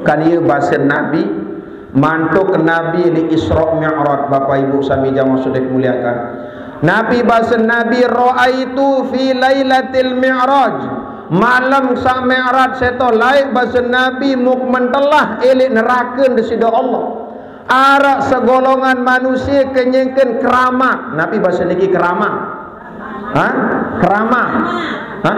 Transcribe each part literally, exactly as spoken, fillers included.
Kan ieu basa Nabi, mantuk Nabi li Isra Mi'raj, Bapak Ibu sami jamaah sudah muliakan. Nabi basa Nabi, "Ra'aitu fi lailatil mi'raj." Malam sa Mi'raj seto laik basa Nabi muk mentelah elik nerakeun Desida Allah. Arak segolongan manusia kenyengkeun keramak. Nabi basa niki keramak. Ha? Keramak. Ha?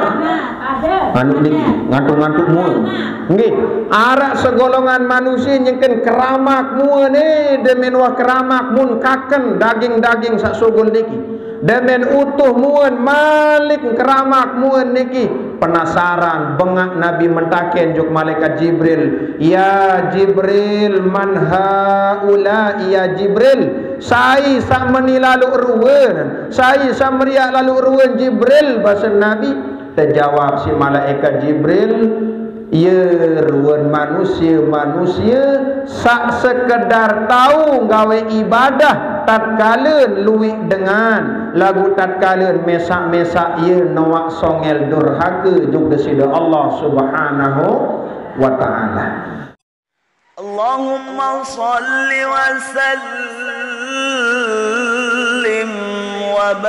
Anu niki, ngantuk-ngantuk mueun. Nggih, arak segolongan manusia nyengkeun keramak mueun, eh, demen wah keramak mun kaken daging-daging sak sugul niki. Demen utuh mueun malik keramak mueun niki. Penasaran, bengak Nabi mentaken juk malaikat Jibril. "Ya Jibril, man haula ya Jibril?" Sai sa meni lalu rueun, sai sa meriak lalu rueun Jibril, basa Nabi. Terjawab si malaikat Jibril, "Ye rueun manusia-manusia, sak sekedar tau gawe ibadah tatkala luik dengan, lagu tatkala mesak-mesak ye noak songel durhaka juk Desida Allah Subhanahu wa Ta'ala." اللهم صل وسلم وبارك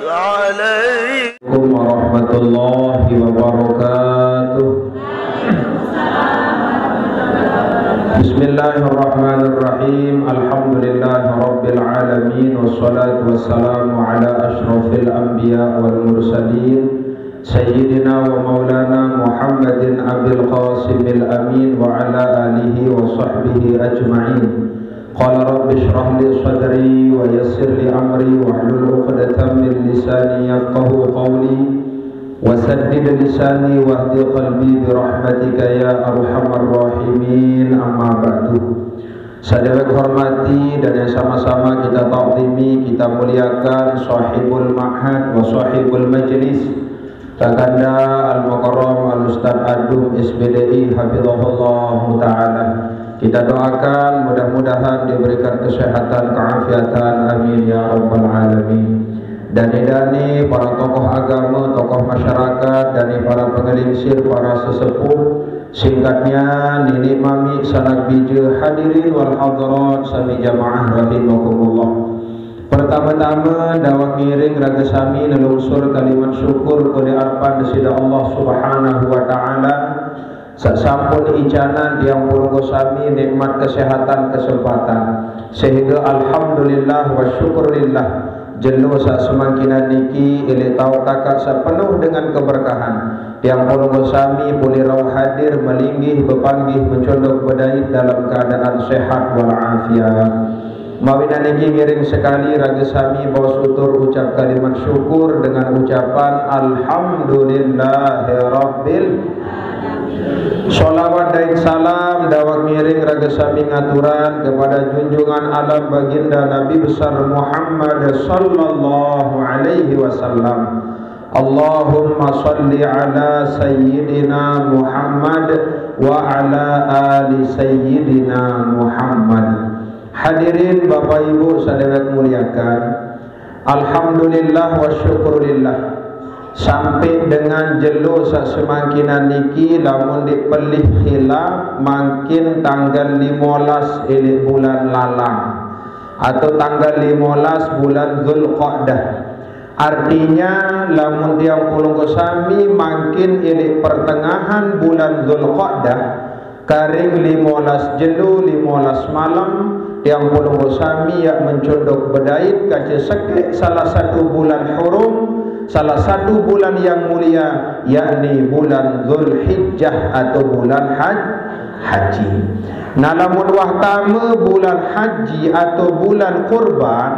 عليه. Warahmatullahi wabarakatuh. Bismillahirrahmanirrahim. Alhamdulillahirabbil alamin, wassalatu wassalamu ala asyrafil anbiya wal mursalin, Sayyidina wa maulana Muhammadin abil qasimil amin wa ala alihi wa sahbihi ajma'in. Qala rabbi shrah li sadri wa yassir li amri wahlul uqdatan min lisani yafqahu qawli wa saddid lisani wahdi qalbi bi rahmatika ya arhamar rahimin, amma ba'du. Sadewek hormati dan yang sama-sama kita ta'zimi, kita muliakan sahibul ma'had wa sahibul majlis, Kakanda Al-Mukarram Al-Ustaz Adum S B D I, hafizahullahu ta'ala. Kita doakan mudah-mudahan diberikan kesehatan, keafiatan. Amin ya rabbal alamin. Dani-dani, para tokoh agama, tokoh masyarakat, dani para pengelingsir, para sesepuh, singkatnya, nini mami, sanak bija, hadirin wal hadirat, sami jamaah rahimakumullah. Pertama-tama, dawak ngiring raga sami nelungsur kalimat syukur kuli arpan Desida Allah Subhanahu wa Ta'ala, sak sampun icanan tiang pulungku sami nikmat kesehatan kesempatan, sehingga alhamdulillah wa syukurillah, jelo sak semangkinan niki ilik tau takak sak penuh dengan keberkahan. Tiang pulungku sami pulih rauh hadir melinggih bepanggih mencondok bedait dalam keadaan sehat wal afiat. Mawinan niki ngiring sekali raga sami baos utur ucap kalimat syukur dengan ucapan alhamdulillahirabbil. Sholawat dan salam dawak ngiring raga sami ngaturan kepada junjungan alam baginda Nabi besar Muhammad sallallahu alaihi wasallam. Allahumma salli ala sayyidina Muhammad wa ala ali sayyidina Muhammad. Hadirin Bapak Ibu sadewek muliakan, alhamdulillah wa syukurillah. Sampai dengan jelo sak semangkinan niki lamun dipelih khilaf mangkin tanggal lima belas ilik bulan lalang atau tanggal lima belas bulan Zulqa'dah. Artinya, lamun tiang pulungku sami mangkin ilik pertengahan bulan Zulqa'dah, karing lima belas jelo, lima belas malam, tiang pulungku sami yak mencondok bedait kaca sekek salah satu bulan hurum, salah satu bulan yang mulia, yakni bulan Zulhijjah atau bulan haj-, haji. Nah, lamun wah tama bulan haji atau bulan kurban,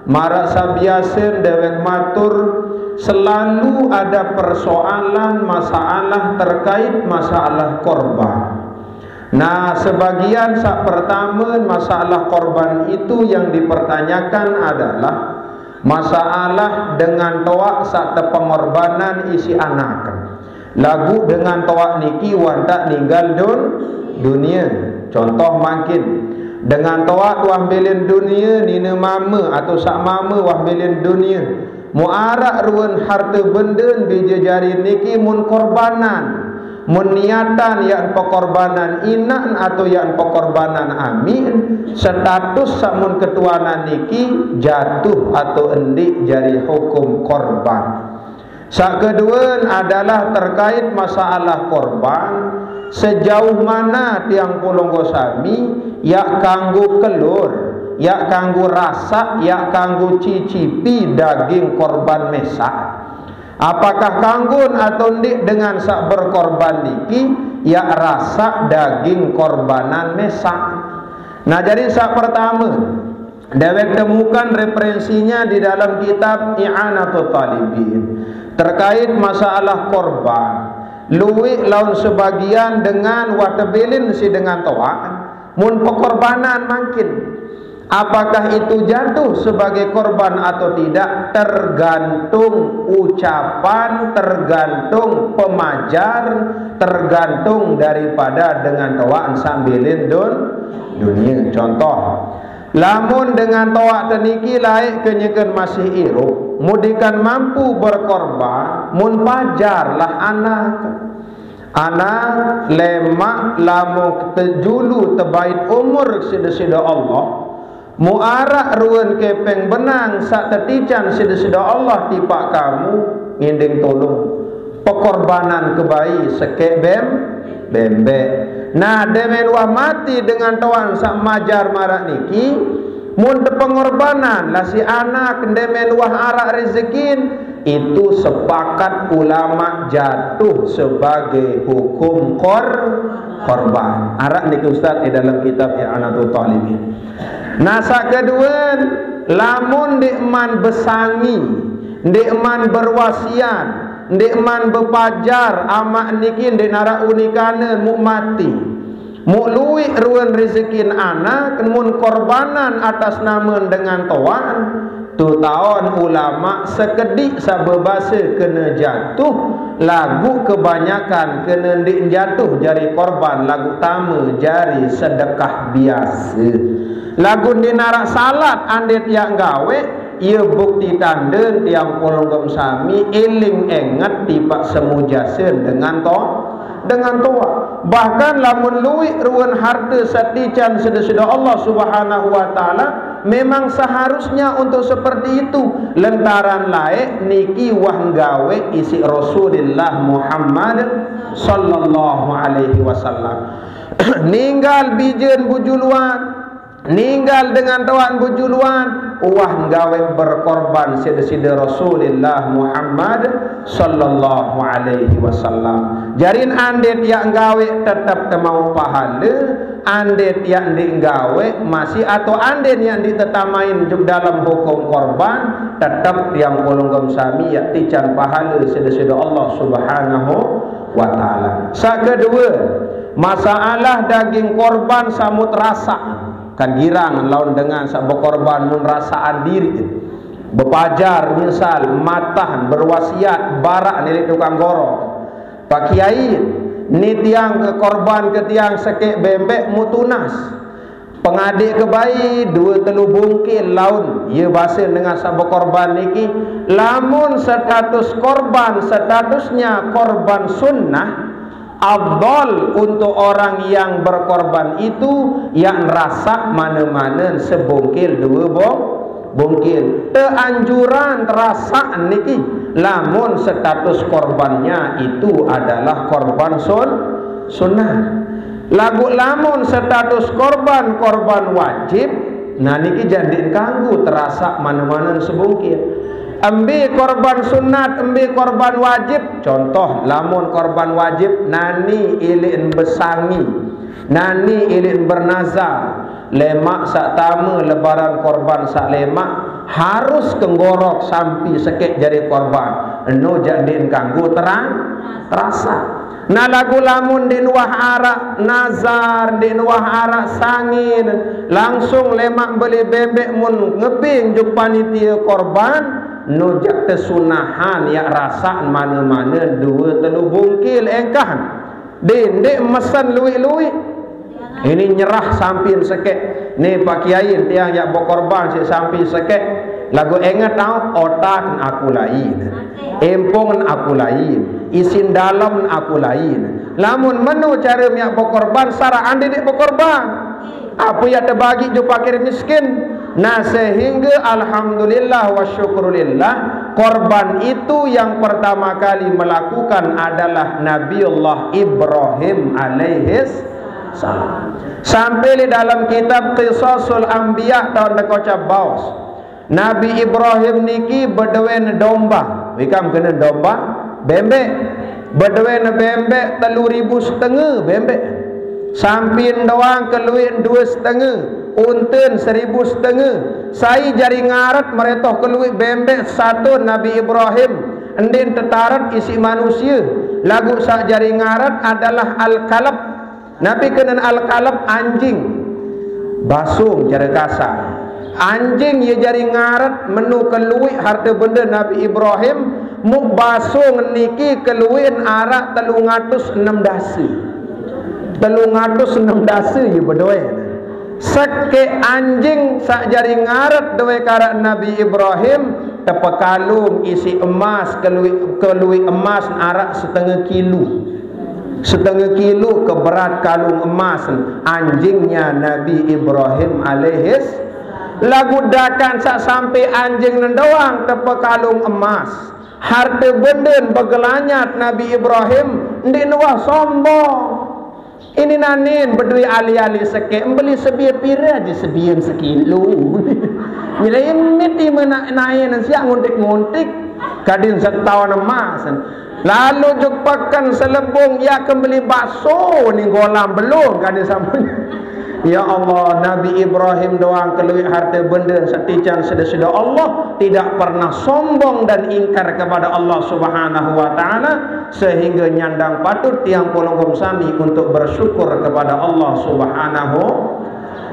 marak sabiasa dewek matur, selalu ada persoalan masalah terkait masalah korban. Nah, sebagian sak pertama masalah korban itu yang dipertanyakan adalah masalah dengan toak sak tepengorbanan isi anaken. Lagu dengan toak niki wah ndak ninggal dun-, dunia. Contoh mangkin, dengan toak wah mbelin dunia, nina mama atau sak mama wah mbelin dunia. Muarak ruen harte benden bije jari niki mun korbanan, mun niatan yak pekorbanan inak atau yak pekorbanan amin, status samun ketuanan niki jatuh atau endik jari hukum korban. Sak keduen adalah terkait masalah korban, sejauh mana tiang pulunggo sami yak kanggo kelur, yak kanggo rasak, yak kanggo cicipi daging korban mesak. Apakah kanggun atau ndik dengan sak berkorban niki yak rasak daging korbanan mesak? Nah, jadi sak pertama, dewek temukan referensinya di dalam kitab I'anatut Talibin terkait masalah korban. Luik laun sebagian dengan watebelin si dengan toa, mun pekorbanan mangkin. Apakah itu jatuh sebagai korban atau tidak, tergantung ucapan, tergantung pemajar, tergantung daripada dengan toa sambilin dun dunia. Contoh, lamun dengan toa teniki laik kenyeken masih irup, mudikan mampu berkorban, mun pajar lah anak. Anak lemak lamun tejulu tebait umur sida-sida Allah, muarak ruen kepeng benang sak tetican sida-sida Allah tipak kamu, nginding tolong. Pekorbanan kebai sekek bem bembek. Nah, demen wah mati dengan toan sak majar marak niki, mun tepengorbanan lah si anak demen wah arak rezekin, itu sepakat ulama jatuh sebagai hukum kor korban. Arak niki Ustaz di dalam kitab I'anatut Talibin. Nah, sak keduen, lamun ndik man besangi, ndik man berwasiat, ndik man bepajar, amak niki ndik narak unikane muk mati. Muk luik ruen rezekin anak, mun korbanan atas nama dengan toan, tu taon ulama sekedik sabebase kena jatuh, lagu kebanyakan kena ndik jatuh jari korban, lagu tama jari sedekah biasa. Lagu ndik narak salat andit yak gawe, ia bukti tanden tiang pulunggom sami eling enget tipak semujasen dengan to dengan toa. Bahkan lamun luik ruen harte satican sida-sida Allah Subhanahu wa Ta'ala, memang seharusnya untuk seperti itu. Lentaran laik niki wah gawe isik Rasulillah Muhammad sallallahu alaihi wasallam. Ninggal bijen bujuluan, ninggal dengan toan bujuluan, wah gawe berkorban sida-sida Rasulillah Muhammad sallallahu alaihi wasallam. Jarin andit yak gawe tetap temau pahala, andit yak ndik gawe masih atau andit yak ndik tetamain juk dalam hukum korban, tetap tiang pulunggom sami yak tican pahala sida-sida Allah Subhanahu wa Ta'ala. Sak kedua, masalah daging korban samut rasak. Kan girang laun dengan sak bekorban mun rasaan diri. Bepajar misal, matah, berwasiat, barak nilik tukang goro. Pak Kiai, ni tiang ke korban ke tiang sekek bembek mu tunas. Pengadik kebai dua telu bungkil laun. Ia basa dengan sak bekorban niki, lamun status korban, statusnya korban sunnah, afdal untuk orang yang berkorban itu yang rasak mana-mana sebungkil dua bong bungkil. Teanjuran terasa niki lamun status korbannya itu adalah korban sun sunnah. Lagu lamun status korban, korban wajib, nah niki jandin kanggu terasa mana-mana sebungkil. Embe korban sunat, embe korban wajib. Contoh, lamun korban wajib, nani ilin besangi, nani ilin bernazar, lemak sak tama lebaran korban sak lemak, harus kenggorok sampi sekek jari korban. Eno jak din kanggo terang, terasa. Nah, lagu lamun din wah arak nazar, din wah arak sangin, langsung lemak beli bembek mun ngebing juk panitia korban, nujak kesunahan yak rasak mana-mana dua telu bungkil engkah. Din, dek mesen luik-luik. Ini nyerah sampin sekek. Ni Pak Kiai, tiang yak bekorban sik sampin sekek. Lagu inget tau, otak aku lain. Empung aku lain. Isin dalam aku lain. Lamun menu cara miak bekorban, sara andi dik bekorban. Apa yang terbagi ju fakir miskin. Nah, sehingga alhamdulillah wa syukrulillah, korban itu yang pertama kali melakukan adalah Nabiullah Ibrahim alaihis salam. Sampai di dalam kitab Qisasul Anbiya tahun tekocap baos. Nabi Ibrahim niki bedoen domba. Wikam kena domba, bembek. Bedoen bembek telu ribu setengah bembek. Sampin doang keluin dua setengah, unten seribu setengah. Sai jari ngaret meretoh keluin bembek satu Nabi Ibrahim. Endin tetaret isi manusia. Lagu sak jari ngaret adalah al-kalb. Napi kenen al-kalb? Anjing. Basung cara kasar. Anjing ye jari ngaret menu keluik harta benda Nabi Ibrahim, muk basung niki keluin arak telung atus enam dasa. Telung atus enam dasa ye bedoe. Sekek anjing sak jari ngaret doe karak Nabi Ibrahim, tepekalung isi emas, keluik, keluik emas arak setengah kilo. Setengah kilo keberat kalung emas anjingnya Nabi Ibrahim alaihis. Lagu dakan sak sampai anjing nendoang tepekalung emas. Harta benden begelanyat Nabi Ibrahim ndik nuah sombong. Ini nanin bedui ali-ali sekek, beli sebia pira aja sebia sekilo. Bila imit ima nak nain siak nguntik-nguntik kadin setahun emas. Lalu juk pakan selebung, ya kembali bakso ni golam belum kan sama. Ya Allah, Nabi Ibrahim doang keluar harta benda setican sedesida Allah, tidak pernah sombong dan ingkar kepada Allah Subhanahu wa taala, sehingga nyandang patut tiang polonggom sami untuk bersyukur kepada Allah Subhanahu.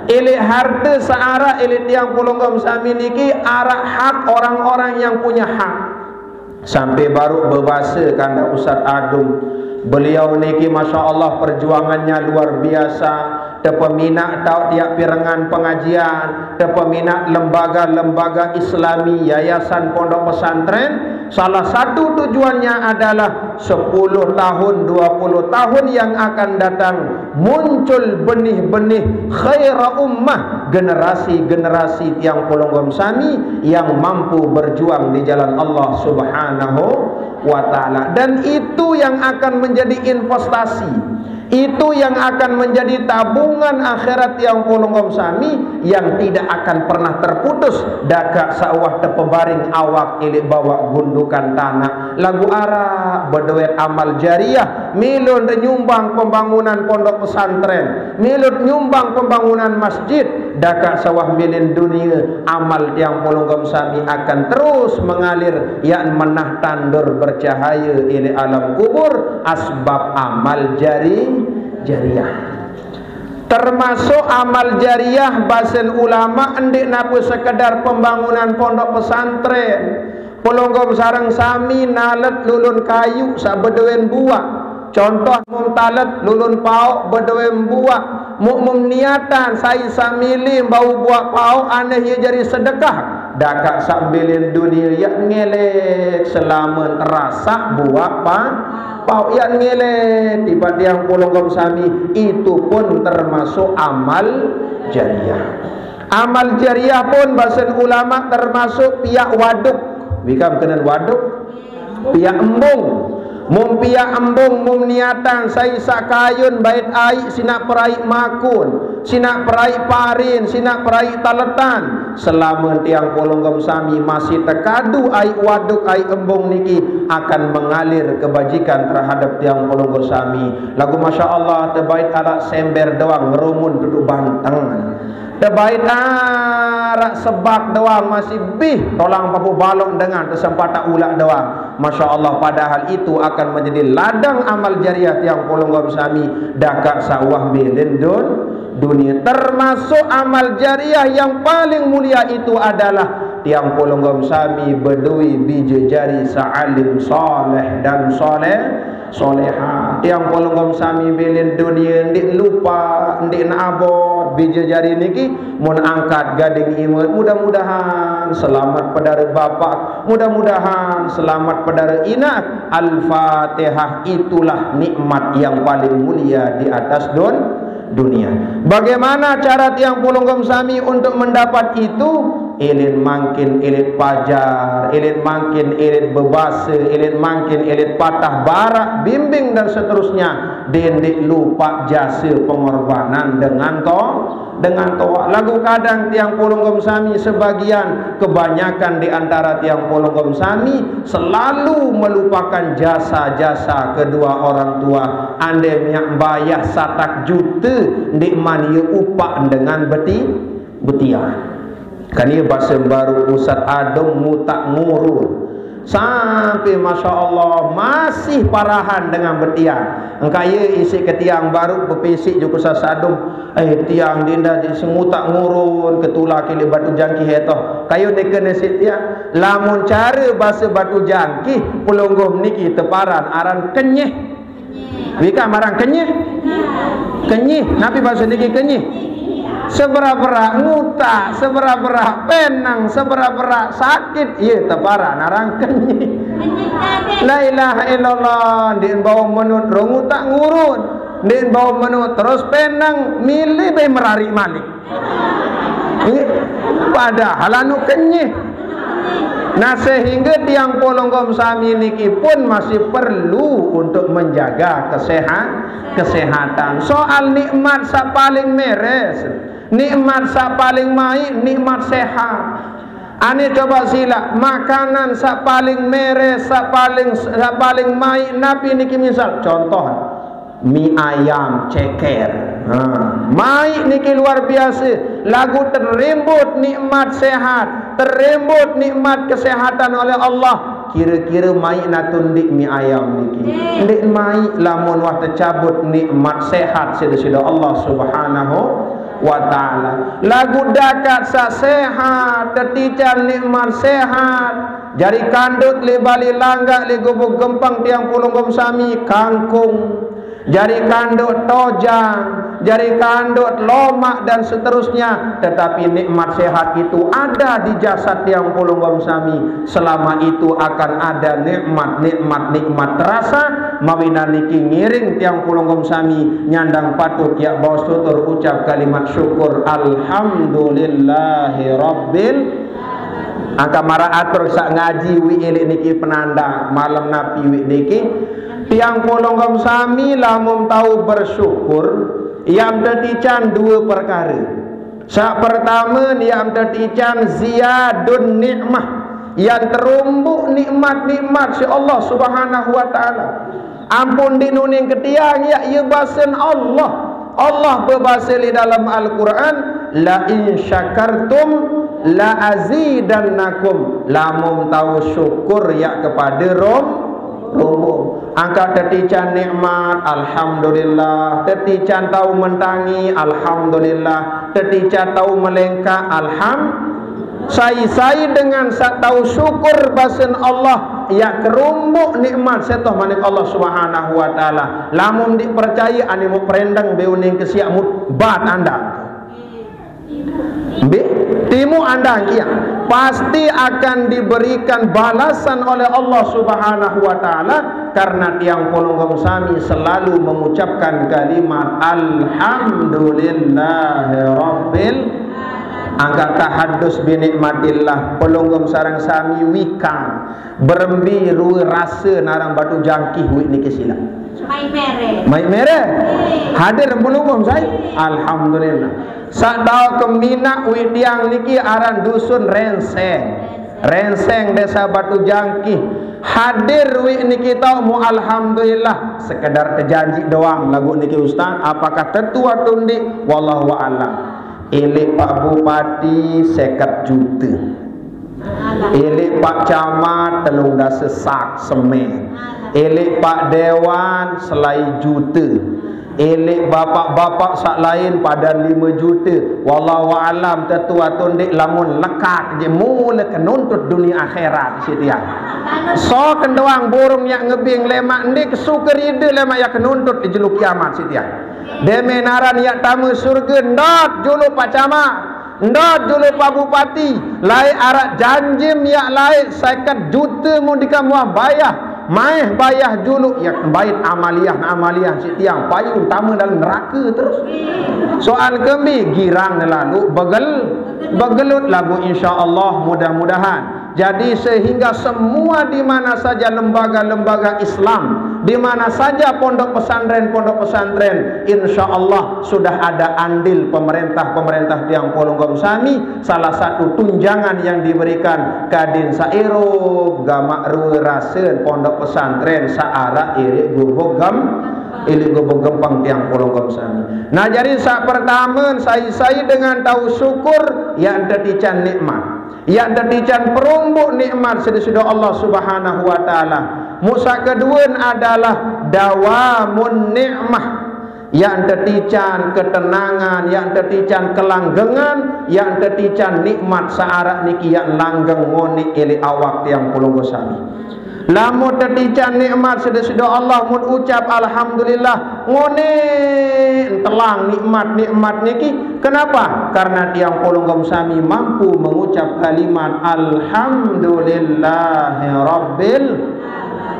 Ilik harta searah ilik tiang polonggom sami niki arah hak orang-orang yang punya hak. Sampai baru berbahasa kandak Ustaz Adum. Beliau niki, masya Allah, perjuangannya luar biasa. Terpeminat tau tiap pirengan pengajian, terpeminat lembaga-lembaga Islami, yayasan pondok pesantren. Salah satu tujuannya adalah sepuluh tahun, dua puluh tahun yang akan datang muncul benih-benih khaira ummah, generasi-generasi tiang polonggom sami yang mampu berjuang di jalan Allah Subhanahu wa taala. Dan itu yang akan menjadi investasi, itu yang akan menjadi tabungan akhirat tiang polonggom sami yang tidak akan pernah terputus. Dakak sawah tepebaring awak ilik bawak gundukan tanah. Lagu arak bedoet amal jariah, milun nyumbang pembangunan pondok pesantren, milun nyumbang pembangunan masjid, dakak sawah milin dunia, amal tiang polonggom sami akan terus mengalir, yang menah tandur bercahaya ilik alam kubur, asbab amal jari, jariah. Termasuk amal jariah basen ulama ndik napa sekedar pembangunan pondok pesantren. Polonggom sareng sami nalet lulun kayu sak bedoen buak. Contoh mum talet lulun pauk bedoen buak. Muk mum niatan sai samili bau buak pauk aneh ye jari sedekah. Dakak sambilin dunia yak ngelek selama terasak buak pa, pauk yak ngelek tiba tiang polonggom sami itu pun termasuk amal jariah. Amal jariah pun basen ulama termasuk piak waduk. Wikam kenen waduk? Piak embung. Mum piak embung, mum niatan sai sak kayun bait aik sinak peraik makun, sinak peraik parin, sinak peraik taletan. Selama tiang polonggom sami masih tekadu aik waduk aik embung niki akan mengalir kebajikan terhadap tiang polonggom sami. Lagu masya Allah tebait arak sember doang ngerumun duduk banteng. Tebait arak sebak doang masih bih tolang papu balok dengan tersempata ulak doang. Masya Allah, padahal itu akan menjadi ladang amal jariah tiang polonggom sami dakak sawah milin dun dunia. Termasuk amal jariah yang paling mulia itu adalah tiang polonggom sami bedui bija jari saalim saleh dan saleh Soleha. Tiang polonggom sami bilin dunia ndik lupa, ndik na abot, bija jari niki mun angkat gading imet. Mudah-mudahan selamat pedara bapak, mudah-mudahan selamat pedara inak. Al-Fatihah, itulah nikmat yang paling mulia di atas dun-, dunia. Bagaimana cara tiang polonggom sami untuk mendapat itu? Ilin mangkin ilin pajar, ilin mangkin ilin bebasa, ilin mangkin ilin patah barak, bimbing dan seterusnya. Dendik lupa jasa pengorbanan dengan to-, dengan toa. Lagu kadang tiang polonggom sami sebagian, kebanyakan di antara tiang polonggom sami selalu melupakan jasa-jasa kedua orang tua. Andai minyak bayah satak juta, ndik mania upak dengan beti-, betian. Kan iya bahasa baru Ustaz Adung mutak ngurun. Sampai Masya Allah masih parahan dengan betian. Engkaya isi ke tiang baru bepisik juga sasadung. Eh, tiang dinda di semutak ngurun, ketula kili batu jangkih etoh. Kayu neka nasi tiang. Lamun cara bahasa batu jangkih, pelungguh niki teparan aran kenyeh. Wika marang kenyih. Kenyih. Napi bahasa niki kenyih? Sebera-bera ngutak, sebera-bera penang, sebera-bera sakit, ye tepara narang kenyih. La ilaha illallah, ndik bau menut rong utak ngurun. Ndik bau menut terus penang, milih be merari malik. Nggih. Padahal anu kenyih. Nah, sehingga tiang polonggom sami niki pun masih perlu untuk menjaga kesehat-, kesehatan. Soal nikmat sak paling meres, nikmat sak paling maik, nikmat sehat. Ane coba sila, makanan sak paling meres, sak paling, sak paling maik, napi niki misal? Contoh, mi ayam ceker. Ha, maik niki luar biasa. Lagu terimbut nikmat sehat, terimbut nikmat kesehatan oleh Allah. Kira-kira maik natun ndik mi ayam niki? Ndik maik lamun wah tecabut nikmat sehat sida-sida Allah Subhanahu wa Ta'ala. Lagu dakat sa sehat, tetican nikmat sehat. Jari kandut li bali langgak li gubuk gempang tiang pulung gom sami, kangkung. Jari kandut tojang, jari kandut lomak dan seterusnya. Tetapi nikmat sehat itu ada di jasad tiang pulung gom sami. Selama itu akan ada nikmat, nikmat, nikmat terasa. Mawinan niki ngiring tiang pulung gom sami nyandang patut ya baos tutur ucap kalimat syukur, alhamdulillahi rabbil. Angka mara atur sak ngaji wi ilik niki penanda malam napi wi niki. Tiang pulung gom sami lamun tau bersyukur, yang tetican dua perkara. Sak pertama, yang tetican ziyadun nikmah, yang terumbuk nikmat-nikmat si Allah Subhanahu wa Ta'ala. Ampun dinuning ketiang ya, ya basen Allah. Allah berbasa di dalam Al-Quran, la in syakartum la azidannakum. Lamun tau syukur ya kepada Rom, Rom. Angka tetican nikmat, alhamdulillah. Tetican tau mentangi, alhamdulillah. Tetican tau melengkak, alham. Sai-sai dengan sak tau syukur basen Allah, ya kerumbuk nikmat setoh manik Allah Subhanahu wa Ta'ala. Lamun dipercaya animu perendang beuning kesiak mut bat anda. Bi, timu anda kia pasti akan diberikan balasan oleh Allah Subhanahu wa Ta'ala karena tiang pulung gom sami selalu mengucapkan kalimat alhamdulillahirabbil. Angka tahadus binikmatillah, pulung gom sarang sami wikang. Berembi rua rasa narang batu jangkih wik niki sila. Mai mere. Mai mere. Hadir pulung gom sai. Alhamdulillah. Sadau keminak wik tiang niki aran dusun Renseng. Renseng Desa Batu Jangkih. Hadir wik niki tau mu alhamdulillah. Sekedar terjanji doang lagu niki Ustaz. Apakah tetua tundi? Wallahu a'lam. Ilik Pak Bupati seket juta. Ilik Pak Camat telung dasa sak semen. Ilik Pak Dewan selai juta. Elek bapak-bapak saq laen padan lime jute. Wallahu alam, tetu atau ndeq, lamun lekaq je mule kenuntut dunie akhirat sitiang. Soken doang burung yaq ngebing lemaq ndeq kesuke ride lemaq yaq kenuntut di jelo kiamat sitiang. Demen aran yaq tame surge, ndot juluq Pak Camat. Ndot juluq Pak Bupati, laeq araq janjim yaq laeq seket jute mun dikam wah bayah, maeh bayah juluq yaq bait amaliah, amaliah siq tiang payun tame dalem nerake terus. Soal kembe girang nelalu begel, begelut laguq insyaallah mudah-mudahan. Jadi sehingga semua di mana saja lembaga-lembaga Islam, di mana saja pondok pesantren-pondok pesantren, insya Allah sudah ada andil pemerintah-pemerintah tiang polonggom sami. Salah satu tunjangan yang diberikan kadin saero gamaq rue rasen pondok pesantren saaraq ilik gubuk gem, ilik gubuk gempeng tiang polonggom sami. Nah, jadi saq pertame, sai-sai dengan tau syukur, yaq ente tican nikmat. Yaq ente tican perumbuq nikmat side-side Allah Subhanahu wa Ta'ala. Muq saq keduen adalah dawamun nikmah. Yaq ente tican ketenangan, yaq ente tican kelanggengan, yaq ente tican nikmat saq araq niki yaq langgeng ngoneq ilik awak tiang polonggom sami. Lamun tetican nikmat side-side Allah, mun ucap alhamdulillah, ngoneq entelang nikmat-nikmat niki. Kenapa? Karena tiang polonggom sami mampu mengucap kalimat alhamdulillahirabbil.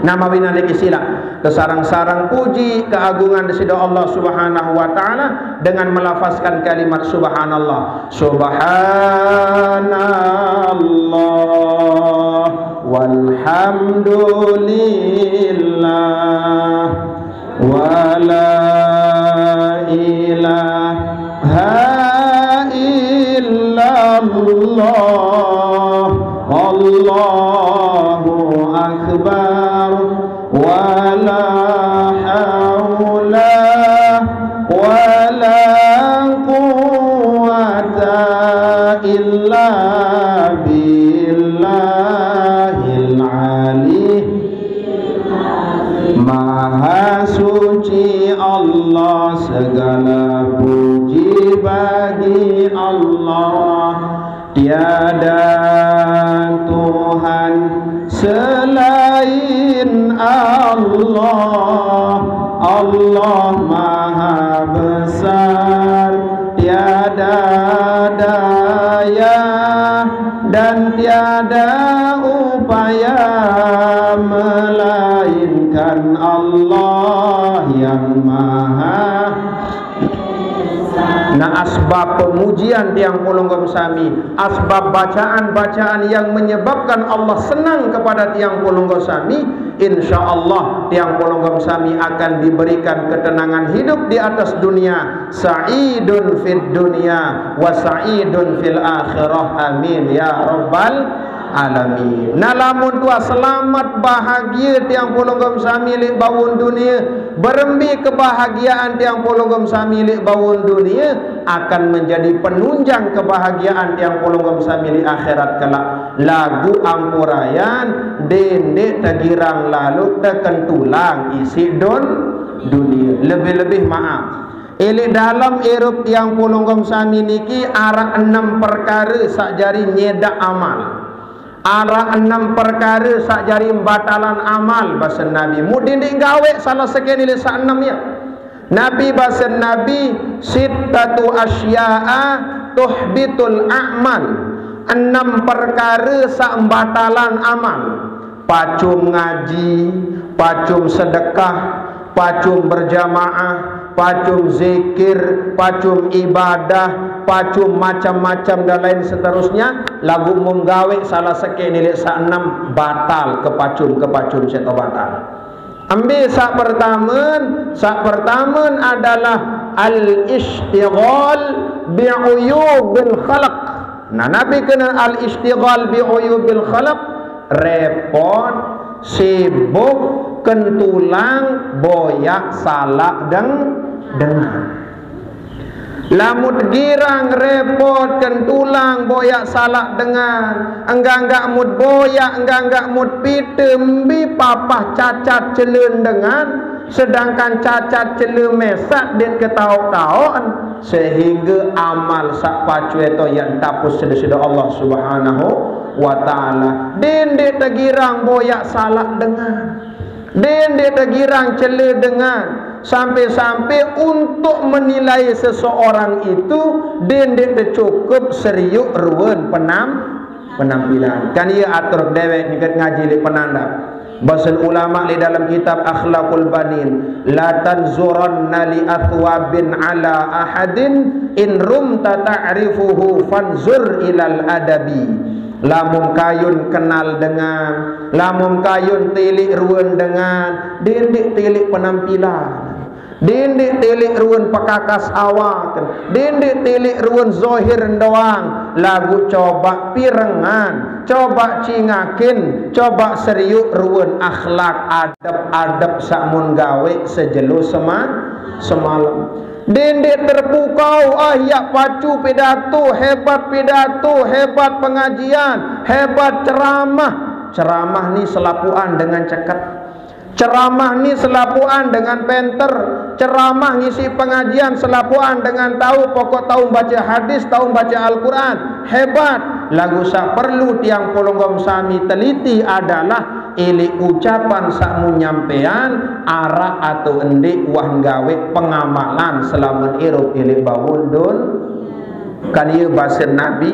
Nah, mawinan niki silaq tesareng-sareng puji keagungan Side Allah Subhanahu wa Ta'ala dengan melafazkan kalimat subhanallah. Subhanallah walhamdulillah wa la ilaha illallah. Allahu akbar. Wa la haula wa la quwwata illa billahil ali. Maha suci Allah, segala puji bagi Allah. Tiada Tuhan selain Allah. Allah Maha Besar, tiada daya dan tiada upaya melainkan Allah yang Maha. Nah, asbab pemujian tiang polonggom sami, asbab bacaan-bacaan yang menyebabkan Allah senang kepada tiang polonggom sami, insya Allah tiang polonggom sami akan diberikan ketenangan hidup di atas dunia, sa'idun fid dunya wa sa'idun fil akhirah. Amin ya rabbal alamin. Nah, lamun tuah selamet bahagie tiang polonggom sami leq bawon dunie, berembe kebahagiaan tiang polonggom sami leq bawon dunie akan menjadi penunjang kebahagiaan tiang polonggom sami leq akhirat kelak. Laguq ampurayan, dendeq tegirang laluq tekentulang isiq don dunie. Lebih-lebih maaf. Ilik dalem irup tiang polonggom sami niki araq enem perkare saq jari nyedaq amal. Araq enem perkare saq jari mbatalan amal, basen Nabi. Mudin ndeq gaweq salah sekeq ilik saq enem, ya. Nabi, basen Nabi, "Sittatu asya'a tuhbitul a'mal." Enem perkare saq mbatalan amal. Pacum ngaji, pacum sedekah, pacum berjamaah, pacum zikir, pacum ibadah, pacum macam-macam dan lain seterusnya, laguq mun gaweq salah sekeq ilik saq enem, batal kepacum, kepacum seto batal. Embe saq pertamen? Saq pertamen adalah al-isytighal bi uyubil khalq. Nah, napi kene al-isytighal bi uyubil khalq? Repot, sibuk, kentulang, boyaq salaq deng-, dengan. Lamun girang, repot, kentulang, boyaq salaq dengan, enggak-enggak mut boyaq, enggak-enggak mut pite, mbe papah cacat celen dengan, Sedangkan cacat cela mesat dek ketauk-tauk, sehingga amal saq pacu eto yang tapus sida-sida Allah Subhanahu wa Ta'ala. Dendek tegirang boyak salak dengan. Dendek tegirang cela dengan. Sampai-sampai untuk menilai seseorang itu, dendek tecukup seriuk ruen penam penampilan. Kan ia atur dewek nyikat ngaji leq penandap. Basen ulama leq dalam kitab Akhlaqul Banin, "La tanzuranna li athwabin ala ahadin in rumta ta'rifuhu fanzur ilal adabi." Lamun kayun kenal dengan, lamun kayun tilik ruen dengan, dendek tilik penampilan. Dendek tilik ruen pekakas awak, dendek tilik ruen zohir doang, laguq coba pirengan, coba cingakin, coba seriuk ruen akhlak adep-adep saq mun gaweq sejelo sema-, semalem. Dendek terpukau, ah, yaq pacu pidato, hebat pidato, hebat pengajian, hebat ceramah. Ceramah ni selapuqan dengan ceket. Ceramah ni selapuqan dengan penter. Ceramah ngisi pengajian selapuqan dengan tau, pokok tau bace hadis, tau bace Al-Quran. Hebat. Laguq saq perlu tiang pelungguh sami teliti adalah ilik ucapan saq mun nyampean araq atau ndeq wah gaweq pengamalan selamen irup ilik bawun dun. Kan ie basen Nabi,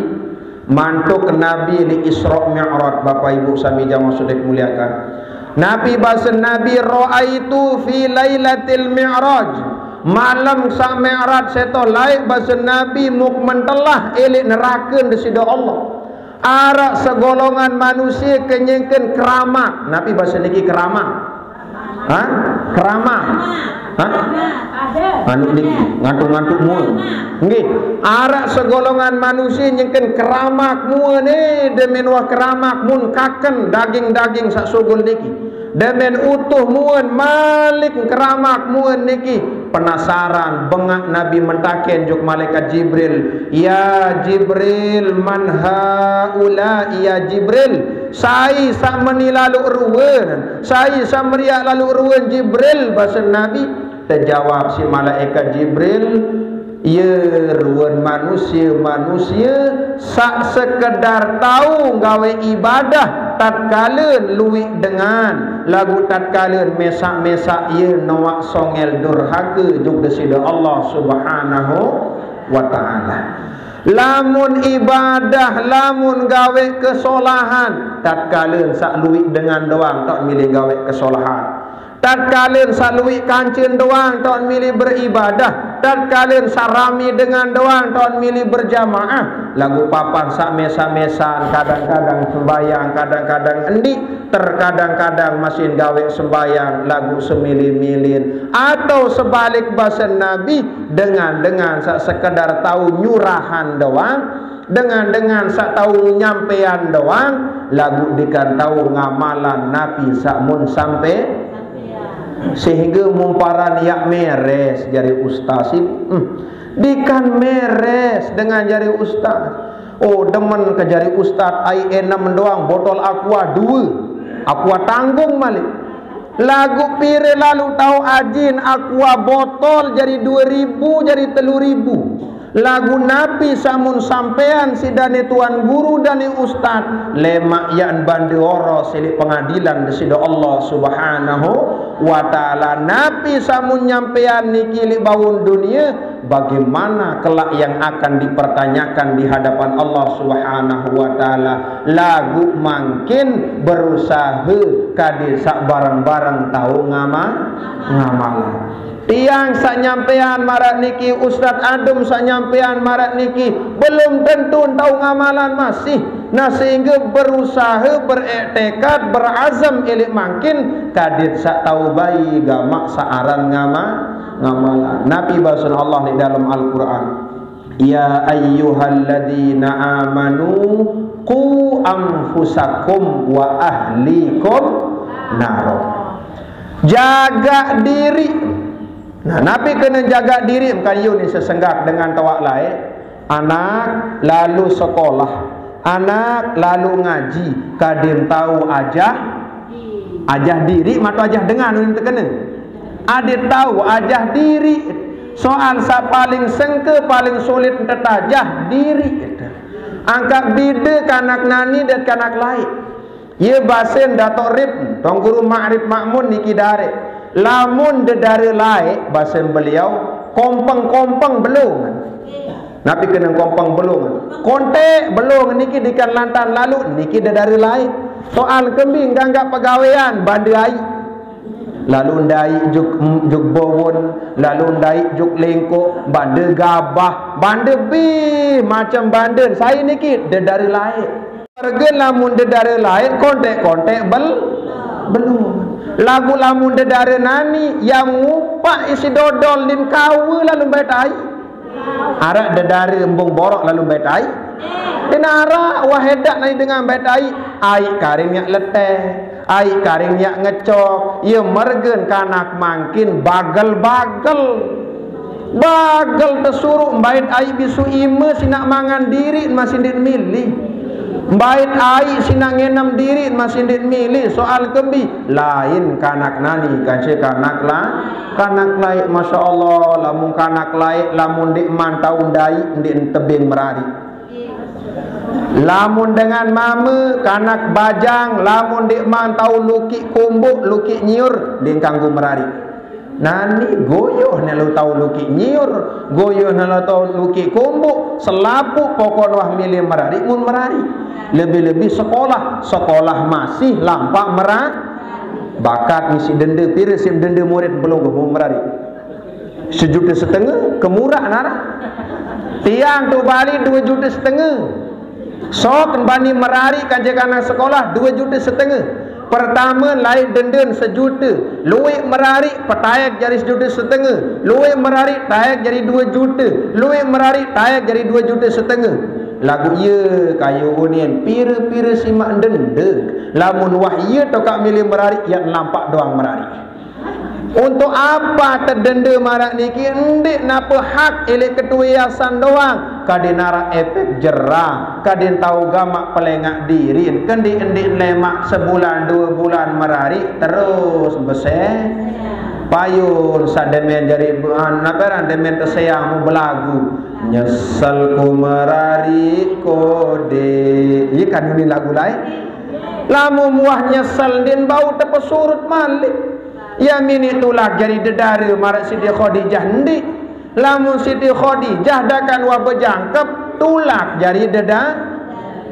mantuk Nabi leq Isra Mi'raj, Bapak Ibu sami jamaah saq muliakan. Nabi basen Nabi, "Ra'aitu fi lailatil mi'raj." Malem saq Mi'raj seto laeq basen Nabi, muq mentelah ilik nerake Deside Allah. Araq segolongan manusie ke nyengken keramak. Napi base niki keramak? Hah? Keramak? Hah? Anu niki, ngantuk-ngantuk mua. Nggih, araq segolongan manusie nyengken keramak mua ne, demen wah keramak mun kaken daging-daging saq sugul niki. Demen utuh muen malik keramak muen niki. Penasaran, bengaq Nabi mentaken juk malaikat Jibril, "Ya Jibril, man haula ya Jibril? Sai saq meni laluq ruen? Sai saq meriaq laluq ruen Jibril?" Basen Nabi. Tejawab siq malaikat Jibril, "Ye ruen manusie-manusie saq sekedar tau gawe ibadah tatkale luiq dengan, laguq tatkale mesaq-mesaq ye noaq songel durhake juk Deside Allah Subhanahu wa Ta'ala." Lamun ibadah, lamun gawe kesolahan, tatkale saq luiq dengan doang taoq mele gawe kesolahan. Tatkale saq luiq kancen doang taoq mele beribadah, tatkale saq rame dengan doang taoq mele berjamaah, laguq papan saq mesaq-mesaq, kadang-kadang sembayang, kadang-kadang endiq, terkadang-kadang masih gawe sembayang, laguq semele-melen. Atau sebalik basen Nabi, dengan-dengan saq sekedar tau nyurahan doang, dengan-dengan saq tau nyampean doang, laguq dikan tau ngamalan napi saq mun sampe, sehingge mumparan yaq meres jari ustaz. Hmm. Dikan meres dengan jari ustaz. Oh, demen ke jari ustaz, ai enem doang, botol aqua due. Aqua tanggung malik. Laguq pire lalu tau ajin aqua botol jari due ribu, jari telu ribu. Laguq napi saq mun sampean siq dane tuan guru dane ustaz, lemaq yaqn bande oro siq leq pengadilan Deside Allah Subhanahu wa Ta'ala. Napi saq mun nyampean niki leq bawon dunie, bagaimana kelak yang akan dipertanyakan di hadapan Allah Subhanahu wa Ta'ala? Laguq mangkin berusahe kade saq bareng-bareng tau ngama-, ngamalan. Tiang saq nyampean maraq niki, Ustaz Adem saq nyampean maraq niki, belum tentu tau ngamalan masih. Nah, sehingge berusahe, berektekad, berazem ilik mangkin, kadit saq tau bai gamaq saq aran ngama-, ngamalan. Napi basen Allah leq dalem Al-Quran? "Ya ayyuhalladzina amanu qu anfusakum wa ahlikum naro." Jagaq diriq. Nah, napi kene jagaq diriq? Mekayun ni sesenggak dengan toaq laeq. Anak lalu sekolah, anak lalu ngaji, kadin tau ajah, ajah diriq, mato ajah dengan ulin tekene. Ade tau ajah diri. Soal saq paling sengke, paling sulit tetajah diri. Angkaq bide kanak nani dait kanak laeq. Ye basen Datuk Rip, Tuan Guru Ma'rif Makmun niki dare. Lamun dedare laeq, basen beliau, kompeng-kompeng belung. Napi keneng kompeng belung? Konteq belung niki dikan lantan lalu, niki dedare laeq. Soal kembi nganggap pegawean bande aiq. Lalu ndaiq juk, juk bowon, lalu ndaiq juk lengkoq, bande gabah, bande bih macem bande. Sai niki dedare laeq. Mergen lamun dedare laeq konteq-konteq bel-, belung. Laguq lamun dedare nani, yang ngupaq isiq dodol din kawe lalu mbait aiq. Araq dedare embung boroq lalu mbait aiq? Ndeqn araq. Wah, edaq nani dengan mbait aiq. Aiq karing miaq leteh, aiq karing miaq ngecok. Ye mergen kanak mangkin bagel-bagel. Bagel tesuruq mbait aiq bisu ime, sinaq mangan diriq masih ndeqn mili. Mbait aiq sinaq ngenem diriq masih ndeqn mili. Soal kembi? Lain kanak nani kance kanak la-, kanak laeq. Masya Allah, lamun kanak laeq, lamun ndeqman tau ndaiq, ndeqn tebeng merariq. Lamun dengan mame, kanak bajang, lamun ndeqman tau lukiq kumbuq, lukiq nyiur, ndeqn kanggo merariq. Nani goyoh ne lo tau lukiq nyiur, goyoh ne lo tau lukiq kumbuq, selapuq pokokne wah mele merariq mun merariq. Lebih-lebih sekolah, sekolah masih lampaq mera-, bakat ngisi dende, pire siq dende murid pelungguh mun merariq? Sejute setenge, kemurah nara. Tiang tu bali due jute setenge. Sok bani merariq kance kanak sekolah due jute setenge. Pertame laeq denden sejute, lueq merariq petaeq jari sejute setenge, lueq merariq taeq jari due jute, lueq merariq taeq jari due jute setenge. Laguq ye kayuh unin pire-pire simaq dende. Lamun wah ye tokaq mele merariq, yaq lampaq doang merariq. Untuk apa tedende maraq niki? Ndeq nape hak eleq ketue yayasan doang, kadin araq epek jerah, kadin tau gamaq pelengaq diriq, kendiq-endiq lemaq sebulan due bulan merariq terus bese. Payun saq demen jari, nape aran, demen teseang mu belagu, "Nyesel ku merariq kodeq." Ye kan unin lagu laeq. Lamun wah nyesel, ndeqn bau tepesurut maliq. Ye miniq tulak jari dedare maraq Siti Khadijah ndeq. Lamun Siti Khadijah dakan wah bejangkep, tulak jari deda-,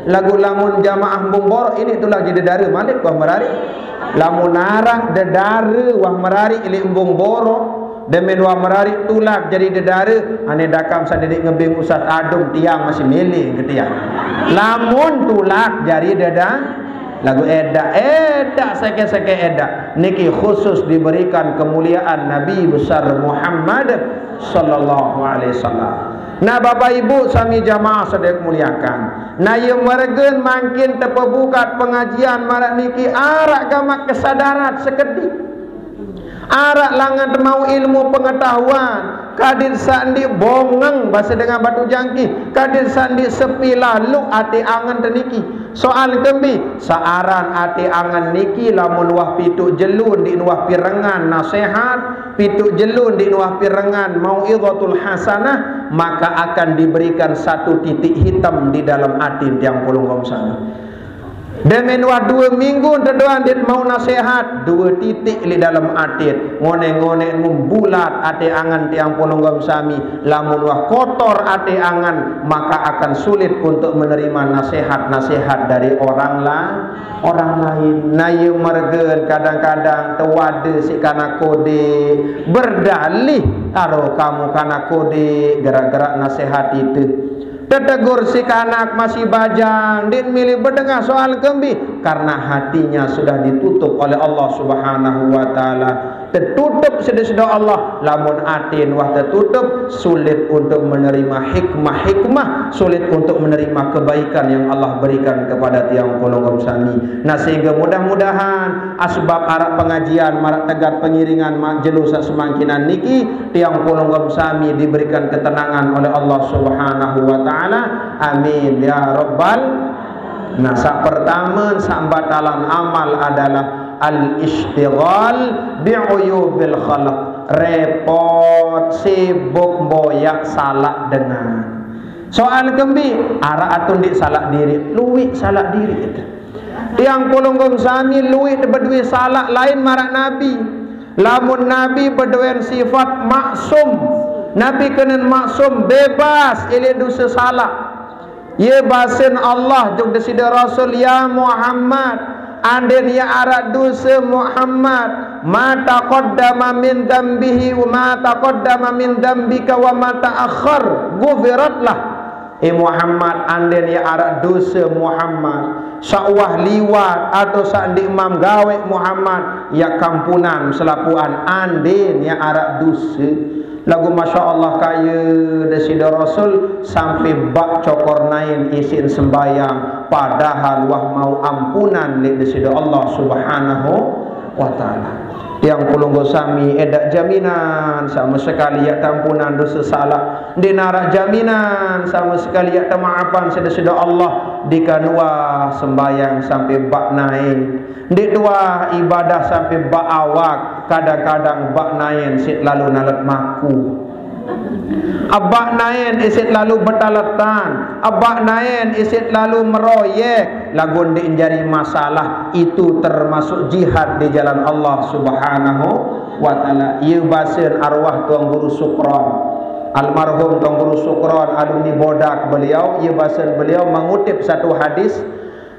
laguq lamun jamaah embung boroq, iniq tulak jari dedare maliq wah merariq. Lamun araq dedare wah merariq leq embung boroq, demen wah merariq tulak jari dedare, ane dakam saq ndeq ngebeng Ustaz Adum, tiang masih mele ke tiang. Lamun tulak jari deda-, laguq edaq, edaq, seke-seke edaq. Niki khusus diberikan kemuliaan Nabi besar Muhammad sallallahu alaihi wasallam. Nah, Bapak Ibu sami jamaah saq muliakan. Nah, ye mergen mangkin tepebukat pengajian maraq niki araq gamaq kesadaran sekediq. Araq langan temau ilmu pengetahuan, kadin saq ndeq bongeng, base dengan batu jangkih, kadin saq ndeq sepi laluq ate angen teniki. Soal kembi? Saq aran ate angen niki lamun wah pituq jelo ndeqn wah pirengan nasehat, pituq jelo ndeqn wah pirengan mau'izatul hasanah, maka akan diberikan satu titik hitam di dalam atin tiang pelungguh sami. Demen wah due minggu ente doang ndeqn mauq nasehat, due titiq leq dalem atin. Ngoneq-ngoneq membulat ate angen tiang pelungguh sami. Lamun wah kotor ate angen, maka akan sulit untuk menerima nasehat-nasehat dari orang la-, orang lain. Nah, ye mergen kadang-kadang tewade siq kanak kodeq, berdalih, "Aro kamu kanak kodeq, gerak-gerak nasehat ite." Tetegur si kanak masih bajang, ndeq mele bedengah soal kembi, karena hatinya sudah ditutup oleh Allah Subhanahu wa Ta'ala. Tetutup side-side Allah, lamun atin wah tetutup, sulit untuk menerima hikmah-hikmah, sulit untuk menerima kebaikan yang Allah berikan kepada tiang pelungguh sami. Nah, sehingga mudah-mudahan asbab araq pengajian, maraq tegat pengiringan maq jelo saq semangkinan niki, tiang pelungguh sami diberikan ketenangan oleh Allah Subhanahu wa Ta'ala. Amin ya rabbal. Nah, saq pertame, saq batalan amal adalah Al-isytighal bi'uyubil khalaq. Repot, sibuk boyak salak dengan. Soal kembi, arak atun dik salak diri, luik salak diri. Tiang pulunggung sami luik bedui salak lain marak Nabi. Lamun Nabi beduen sifat maksum, Nabi kenen maksum, bebas ilik dosa salak. Ye basen Allah jug deside Rasul, "Ya Muhammad, andin ye arak dosa Muhammad, ma taqaddama min dambihi wa ma taqaddama min dambika wa ma ta'akhkhar, gufirat lah." Eh Muhammad, andin ye arak dosa Muhammad, sawah liwat atau sak ndik mam gawe Muhammad, ya kampunan selapuan andin ye arak dosa. Lagu Masya Allah kaya deside Rasul sampai bak cokor nain isin sembayang, padahal wah mau ampunan lik deside Allah Subhanahu wa Ta'ala. Tiang pulunggung sami edak jaminan sama sekali yak tampunan dosa salak. Ndik narak jaminan sama sekali yak temaapan sedeside Allah di kanua sembayang sampai bak nain. Ndik tuah ibadah sampai bak awak, kadang-kadang bak nain sit lalu nalet maku. Abak nain isit lalu betaletan, abak nain isit lalu meroyek, lagun ndik njari masalah, itu termasuk jihad di jalan Allah Subhanahu wa Ta'ala. Ye basen arwah Tuan Guru Sukron. Almarhum Tuan Guru Sukron, alumni Bodak beliau, ye basen beliau mengutip satu hadis,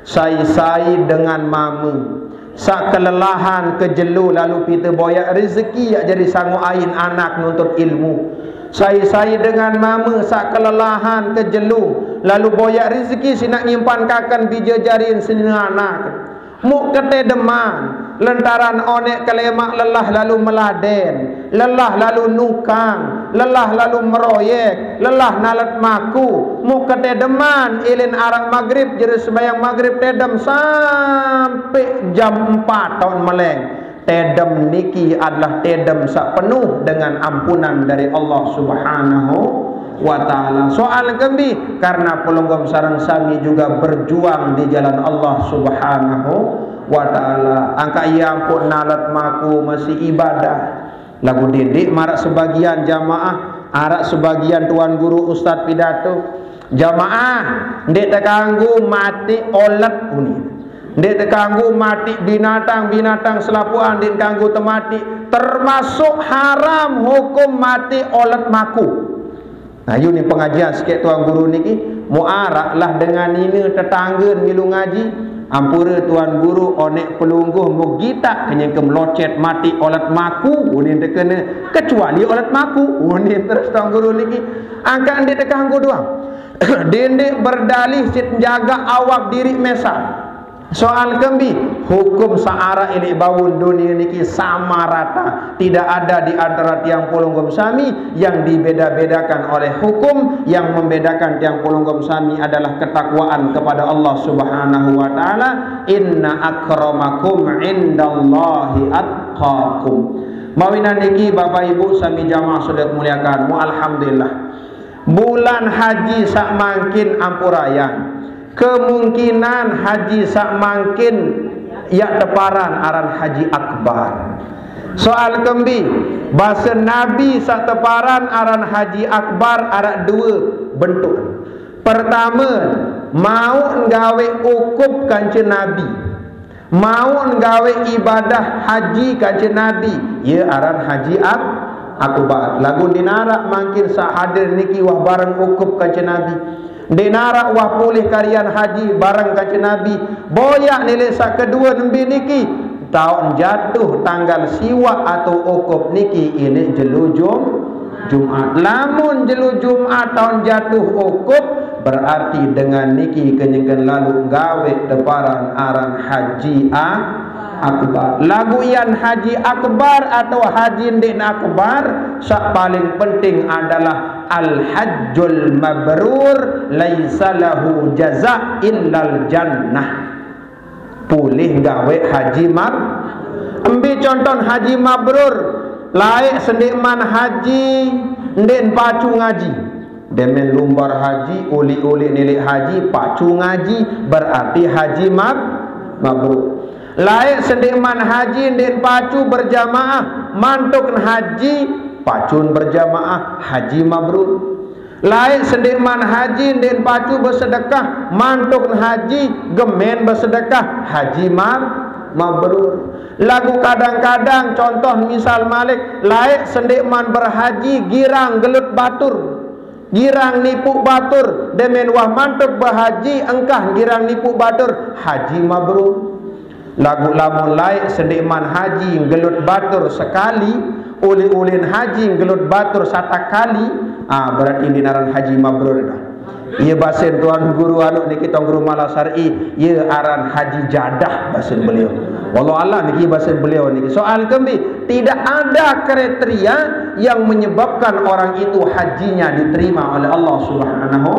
"Sai-sai dengan mame sak kelelahan kejelu lalu pite boyak rezeki yak jari sangu ain anak nuntut ilmu. Sai-sai dengan mame sak kelelahan kejelu lalu boyak rezeki sinak nyimpan kaken bija jarin senina anak. Muk ketedeman, lentaran onek kelemak lelah lalu meladen, lelah lalu nukang, lelah lalu meroyek, lelah nalet maku, muk ketedeman ilin arak magrib, jere sembayang magrib tedem sampai jam empat taun meleng. Tedem niki adalah tedem sak penuh dengan ampunan dari Allah Subhanahu wa Ta'ala." Soal kembi, karena pelungguh sareng sami juga berjuang di jalan Allah Subhanahu wa Ta'ala. Angka ia ampun nalet maku masih ibadah. Lagu didik marak sebagian jamaah, arak sebagian tuan guru ustad pidato. Jamaah, ndik tekanggu mati olet uni. Ndik tekanggu mati binatang-binatang selapuan ndik kanggu temati. Termasuk haram hukum mati olet maku. Nah, yu ni pengajian sikit tuan guru niki, muarak lah dengan nina tetangga milu ngaji. Ampura tuan guru onek pelungguh mugitak kenyang ke melocet mati olet maku, unin tekena kecuali olet maku, unin terus tuan guru niki. Angkat ndik tekanggu doang. Dindik berdalih sit jaga awak diri mesam. Soal kembi, hukum searak ilik baun dunia niki sama rata. Tidak ada di antara tiang pulunggung sami yang dibeda-bedakan oleh hukum. Yang membedakan tiang pulunggung sami adalah ketakwaan kepada Allah Subhanahu wa Ta'ala. "Inna akramakum indallahi atqakum." Mawinan niki, Bapak Ibu sami jamaah sudah muliakan, mu alhamdulillah. Bulan haji sak mangkin ampurayan. Kemungkinan haji sak mangkin yak teparan aran haji akbar. Soal kembi, basa Nabi sak teparan aran haji akbar arak dua bentuk. Pertama, mau nggawe ukup kanca Nabi. Mau nggawe ibadah haji kanca Nabi, ye aran haji ak-, akbar. Lagu ndik narak mangkin sak hadir niki wah bareng ukup kanca Nabi. Ndik narak wah pulih karian haji bareng kanca Nabi. Boyak nilik sak kedua nembi niki. Taun jatuh tanggal siwak atau ukup niki ilik jelu Jum-, Jumat. Lamun jelu Jumat taun jatuh ukup, berarti dengan niki kenyeken lalu gawe teparan aran haji a-, akbar. Lagu ian haji akbar atau haji ndik akbar, sak paling penting adalah al hajjul mabrur laisa lahu jaza illal jannah. Pulih gawe haji mab-, embi contoh haji mabrur, laik sendikman haji ndik pacu ngaji. Demen lumbar haji, ulik-ulik nilik haji, pacu ngaji, berarti haji mab-, mabrur. Laeq sendeqman haji ndeqn pacu berjamaah, mantukn haji pacun berjamaah, haji mabrur. Laeq sendeqman haji ndeqn pacu besedekah, mantukn haji gemen besedekah, haji ma-, mabrur. Laguq kadang-kadang, contoh misal malik, laeq sendeqman berhaji girang gelut batur. Girang nipuq batur, demen wah mantuk behaji engkah girang nipuq batur, haji mabrur. Laguq lamun laeq sendeqman haji gelut batur sekali, ulin-ulin haji gelut batur satak kali, ah, berarti ndeqn aran haji mabrur dah. Ye basen Tuan Guru anu niki, Tuan Guru Malasari, ye aran haji jadah basen beliau. Wallahu a'lam niki basen beliau niki. Soal kembe, tidak ada kriteria yang menyebabkan orang itu hajinya diterima oleh Allah Subhanahu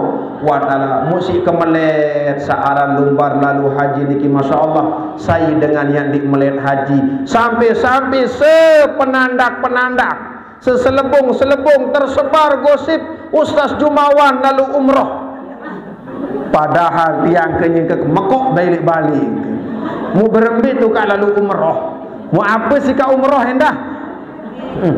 wa taala. Muq siq kemelet saq aran lumbar lalo haji niki, masya Allah, sai dengan yang ndeq melet haji. Sampai-sampai sepenandak-penandak, seselebung-selebung tersebar gosip Ustaz Jumawan lalo umroh. Padahal tiang ke nyengke mekoq balik-balik. Mu berembe tu kaq lalo umroh? Mu ape siq kaq umroh endah? Hmm.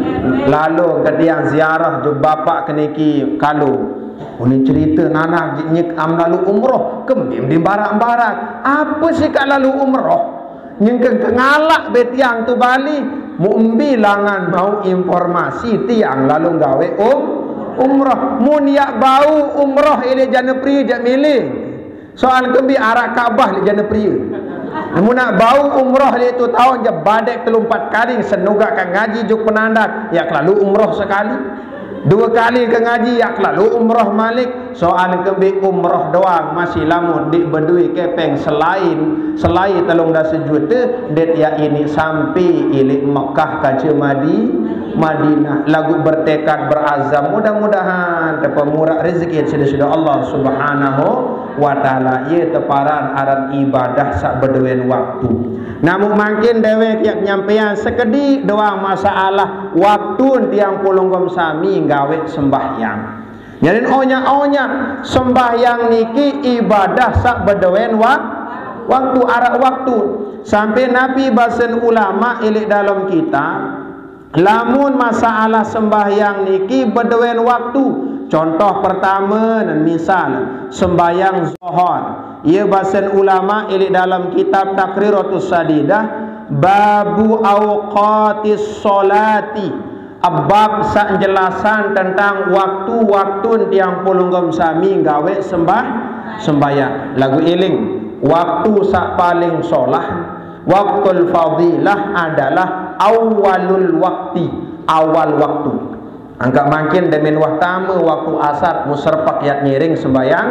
Lalo ke tiang ziarah juk bapaq ke niki kalo. Unin cerite nanah nyek am lalo umroh, kembe mbe mbarak-mbarak. Ape siq kaq lalo umroh? Nyengke ke ngalaq be tiang tu bali, mu mbe langan mauq informasi tiang lalo gaweq um-, umroh. Mun yaq bau umroh ileq Jane Prie jaq mele. Soal kembe araq Ka'bah leq Jane Prie. Mun naq bau umroh leq tu taun jaq badeq telu empat kali, senugaq kaq ngaji juk penandak, yaq kelalu umroh sekali. Due kali ke ngaji, yaq kelalu umroh malik. Soal kembe umroh doang masih lamun ndeq bedoe kepeng selain, selai telung dase jute, ndeq yaq iniq sampe ileq Mekah kance Madi-, Madinah. Laguq bertekad berazam, mudah-mudahan tepemuraq rezeki side-side Allah Subhanahu wa taala. Ye teparan aran ibadah saq bedoen waktu. Namuq mangkin dewek yaq nyampeang sekediq doang masalah waktun tiang pelungguh sami gaweq sembahyang. Jari onyaq-onyaq sembahyang niki ibadah saq bedoen wa-, waktu, araq waktu. Sampe napi basen ulama ileq dalem kitab, lamun masalah sembahyang niki bedoen waktu. Contoh pertame, misal, sembahyang Zohor. Ye basen ulama ileq dalem kitab Taqriratus Sadidah, babu awqatis sholati. Bab saq jelasan tentang waktu-waktun tiang pelungguh sami gaweq sembah-, sembahyang. Laguq iling, waktu saq paling solah, waktul fadilah adalah awalul wakti, awal waktu. Angkaq mangkin demen wah tame waktu asar, muserpek yaq ngiring sembahyang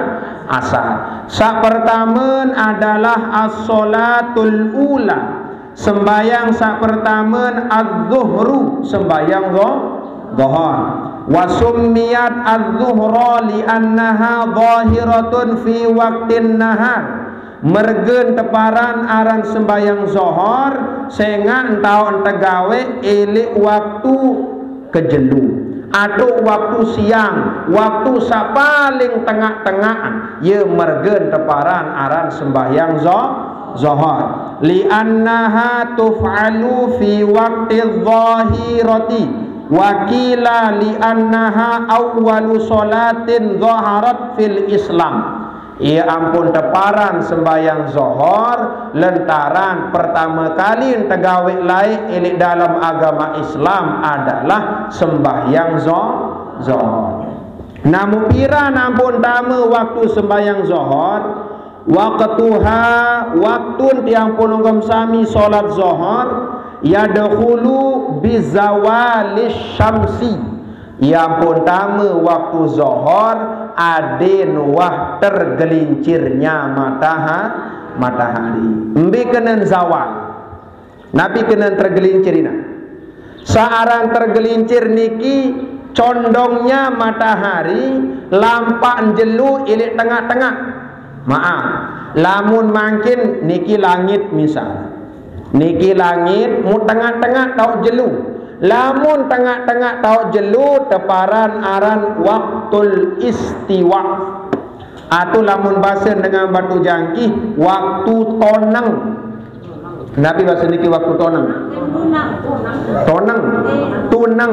asar. Saq pertamen adalah as-sholatul ula. Sembahyang saq pertamen az-zuhru, sembahyang zo-, zohor. Wa summiyat az-zuhra li annaha zahiratun fi waqtin nahar. Mergen teparan aran sembahyang zohor, sengaq entaoq tegaweq ileq waktu kejelu, atau waktu siang, waktu saq paling tengaq-tengaqan, ye mergen teparan aran sembahyang zo-, zohor. Li'annaha tuf'alu fi waqti zahirati, wa qila li'annaha awwalu sholatin zaharat fil Islam. Ye ampun teparan sembahyang zohor, lentaran pertame kali tegaweq laeq ileq dalem agama Islam adalah sembahyang zo-, zohor. Namuq piran ampun tame waktu sembahyang zohor? Waqtuha, waktun tiang pelungguh sami solat zohor, yadkhulu bizawalis syamsi. Ye ampun tame waktu zohor, aden wah tergelincirnya mataha-, matahari. Mbe kenen zawal? Napi kenen tergelincir inaq? Saq aran tergelincir niki condongnya matahari lampaq jelu ileq tengaq-tengaq. Maaf, lamun mangkin niki langit misal. Niki langit, mu tengaq-tengaq taoq jelu. Lamun tengaq-tengaq taoq jelu, teparan aran waktul istiwa. Atau lamun basen dengan batu jangkih, waktu toneng. Napi basa niki waktu toneng? Toneng. Tuneng.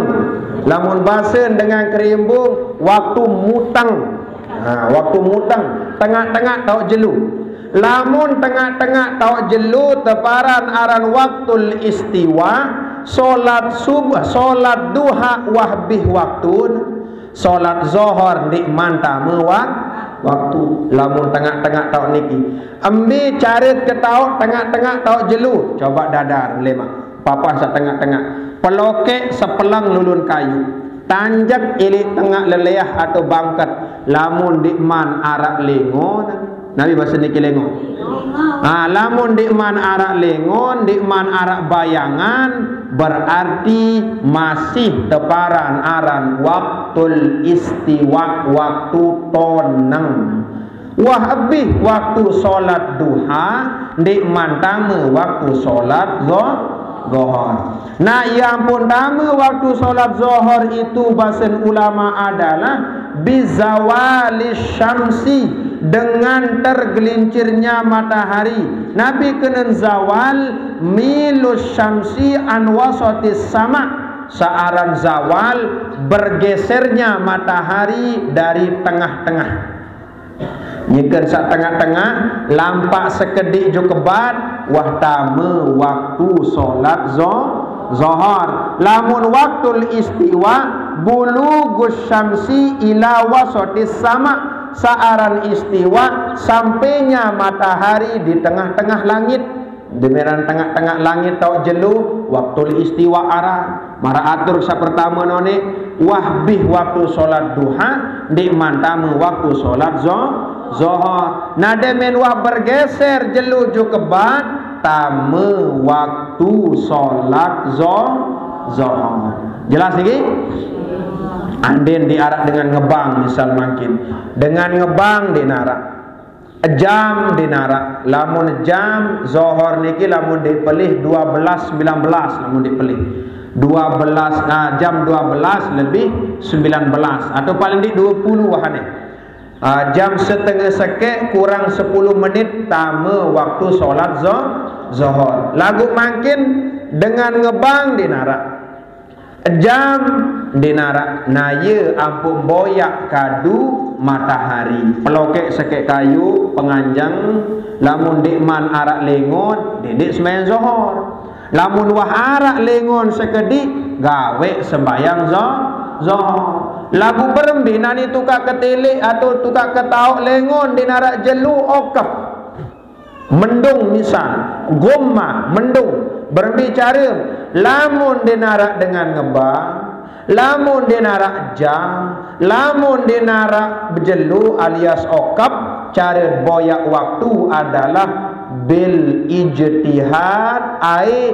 Lamun basa dengan kerimbung, waktu muteng. Ha, waktu muteng, tengah-tengah tauk jelu. Lamun tengah-tengah tauk jelu, teparan aran waktul istiwa, solat subuh, solat duha wah bih waktu, solat zohor ndik mantama wak-, waktu. Lamun tengah-tengah tauk niki, embi carit ke tauk tengah-tengah tauk jelu. Coba dadar lemak. Papah sa tengah-tengah. Pelokek sepeleng lulun kayu. Tanjek ilik tengah leleah atau bangket. Lamun ndik man arak lengon. Napi basa niki lengon? Ah, lamun ndik man arak lengon, ndik man arak bayangan, berarti masih teparan aran waktul istiwa, waktu toneng. Wah bih waktu solat duha, ndik mantama waktu solat zo-, zohor. Nah, yang pun tama waktu solat zohor itu basen ulama adalah bizawali syamsi, dengan tergelincirnya matahari. Napi kenen zawal? Milus syamsi an wasatis sama. Searan zawal bergesernya matahari dari tengah-tengah. Nyeken sa tengah-tengah, lampak sekedik ju kebat, wah tama waktu solat zo-, zohor. Lamun waktul istiwa, bulugus syamsi ila wasatis sama. Searan istiwa, sampainya matahari di tengah-tengah langit. Demeran tengah-tengah langit tauk jelu, waktul istiwa aran. Mara atur sa pertama none, wah bih waktu solat duha, ndik mantama waktu solat zo-, zohor. Nah, demen wah bergeser jelu ju kebat, tama waktu solat zo-, zohor. Jelas niki? Andin diarak dengan ngebang, misal mangkin. Dengan ngebang dinarak. Jam dinarak. Lamun jam zohor niki lamun dipelih dua belas sembilan belas, lamun dipelih. Dua belas, ah, jam dua belas lebih sembilan belas. Atau paling ndik dua puluh wahane. Ah, jam setengah sekek kurang sepuluh menit tama waktu solat zo-, zohor. Lagu mangkin dengan ngebang dinarak. Jam dinarak, naya ampun boyak kadu matahari. Pelokek sekek kayu, penganjang, lamun ndik man arak lengon, ndik sembahyang zohor. Lamun wah arak lengon sekedik, gawe sembahyang zo-, zohor. Lagu berembi nani tukak ketilik atau tukak ketauk lengon dinarak jelu okep. Mendung misal, gomma, mendung, berbicara, lamun dinarak dengan ngebang, lamun dinarak jam, lamun dinarak bejelu alias okep, cara boyak waktu adalah bil ijtihad, ai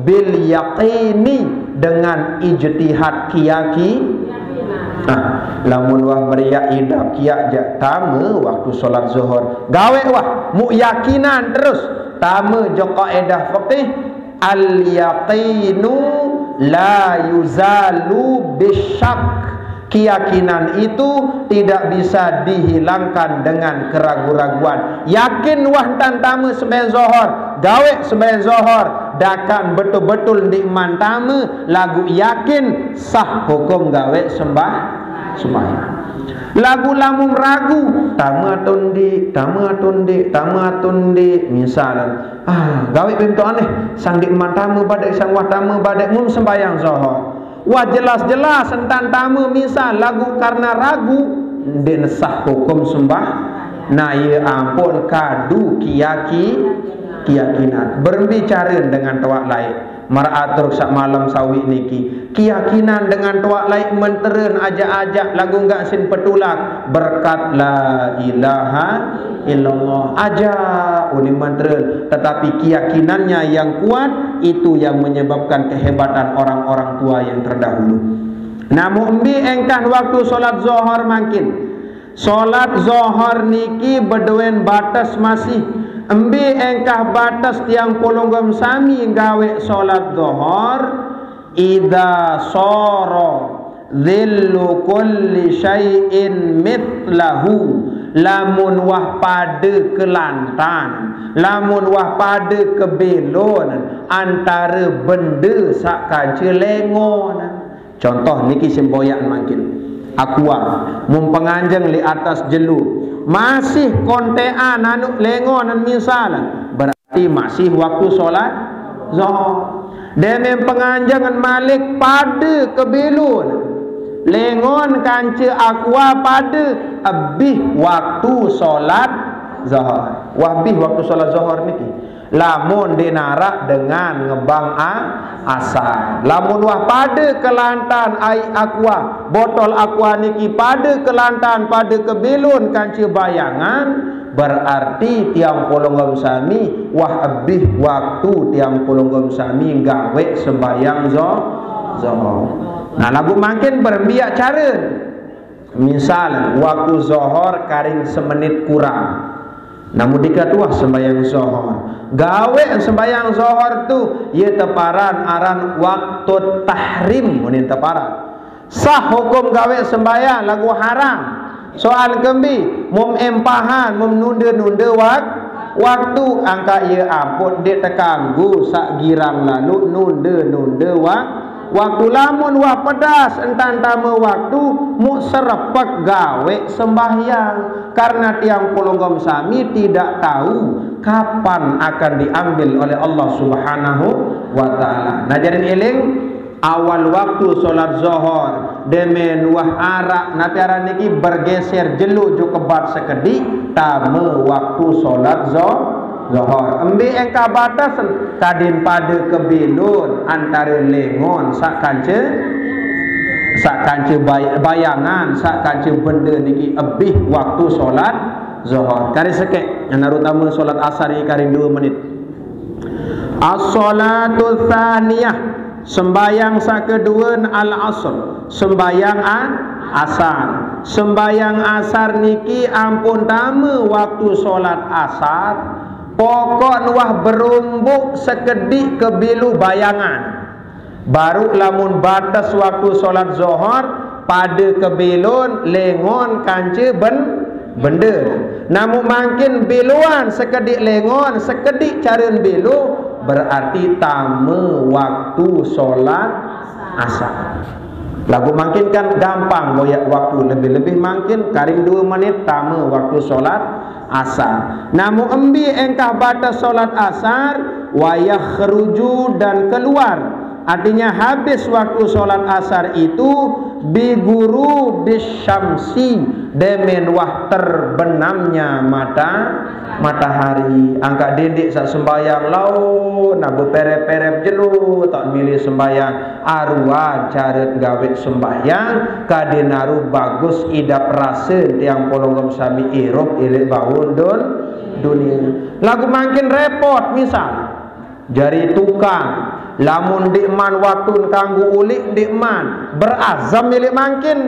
bil yaqini, dengan ijtihad kiyaki. Nah, lamun wah meriak idak kiak jak tama waktu solat zohor. Gawe wah, mu yakinan terus. Tama jo kaedah fikih, al yaqinu la yuzalu bisyak. Keyakinan itu tidak bisa dihilangkan dengan keragu-raguan. Yakin wah tan tama sembahyang zohor, gawe sembahyang zohor, dakan betul-betul ndik man tama, lagu yakin sah hukum gawe sembah-, sembahyang. Lagu lamun ragu, tama atau ndik, tama atau ndik, tama atau ndik, misalan, ah, gawe bento aneh, sang ndik man tama badek, sang wah tama badek, mun sembahyang zohor. Wah jelas-jelas entan tama misal lagu karena ragu, ndik nesah hukum sembah. Nah, iya ampun kadu kiyaki, keyakinan. Berbicara dengan tuak lain. Mara atur sak malam sawik niki. Keyakinan dengan tuak lain menteren ajak-ajak lagu enggak sin petulak. Berkat la ilaha illallah. Aja uni menteren. Tetapi keyakinannya yang kuat itu yang menyebabkan kehebatan orang-orang tua yang terdahulu. Namun embi engkah waktu solat zohor mangkin. Solat zohor niki beduen batas masih. Embi engkah batas tiang polonggom sami gawe solat zohor. Idza soro zillu kulli syai'in mitlahu. Lamun wah pada kelantan, lamun wah pada kebelon antara benda saq kance lengon. Contoh niki semboyan mangkin. Aqua, mun penganjeng leq atas jelo, masih konteqan anu lengon misal, berarti masih waktu solat Zohor. Demen penganjengan malik pada kebelon. Lengon kance aqua pada ebih waktu solat Zohor. Wah bih waktu solat Zohor niki. Lamun ndeq naraq dengan ngebang a-, asar. Lamun wah pada kelantan aiq aqua, botol aqua niki pada kelantan, pada kebelon kance bayangan, berarti tiang polonggom sami wah ebih waktu tiang polonggom sami gaweq sembahyang zo-, Zohor. Nah, laguq mangkin berembe care. Misal, waktu Zohor karing semenit kurang. Namun dikatuah sembahyang Zohor. Gaweq sembahyang Zohor tu, ye teparan aran waktu tahrim, munin teparan. Sah hukum gaweq sembahyang, laguq haram. Soal kembe, mum empahan, mum nunde-nunde wak-, waktu, angkaq ye ampun ndeq tekanggu saq girang lalu nunde-nunde wak-, waktu. Lamun wah pedas entan tame waktu, muk serepek gaweq sembahyang. Karena tiang polonggom sami tidak tahu kapan akan diambil oleh Allah Subhanahu wa Ta'ala. Nah, jarin eling, awal waktu solat Zohor, demen wah araq, napi aran niki, bergeser jelo jok kebat sekediq, tame waktu solat Zo-, Zohor. Embe engkah batas? Kadin pada kebelon antare lengon saq kance, saq kance bay-, bayangan, saq kance bende niki ebih waktu solat Zohor. Kari sekeq, yang terutama solat asar niki karing due menit. As-salatu tsaniyah, sembahyang saq kedue al-asr, sembahyang a-, asar. Sembahyang asar niki ampun tame waktu solat asar, pokok wah berumbuk sekediq kebelo bayangan. Baruq lamun batas waktu solat Zohor, pada kebelon lengon kance ben-, bende. Namun mangkin beloan sekediq lengon, sekediq caren belo, berarti tame waktu solat asar. Laguq mangkin kan gampang boyaq waktu, lebih-lebih mangkin karing due menit tame waktu solat asar. Namun embe engkah batas solat asar? Wa yakhruju, dan keluar. Artinya habis waktu solat asar itu biguru bisyamsi, demen wah terbenamnya mata-, matahari. Angkaq dendeq saq sembahyang laun, nah, beperep-perep jelo, tak milih sembahyang. Aruan care gaweq sembahyang, kadin aru bagus idap rase tiang polonggom sami irup ileq baun dun-, dunie. Laguq mangkin repot, misal, jari tukang, lamun ndeqman waktun kanggo uleq, ndeqman, berazam ileq mangkin.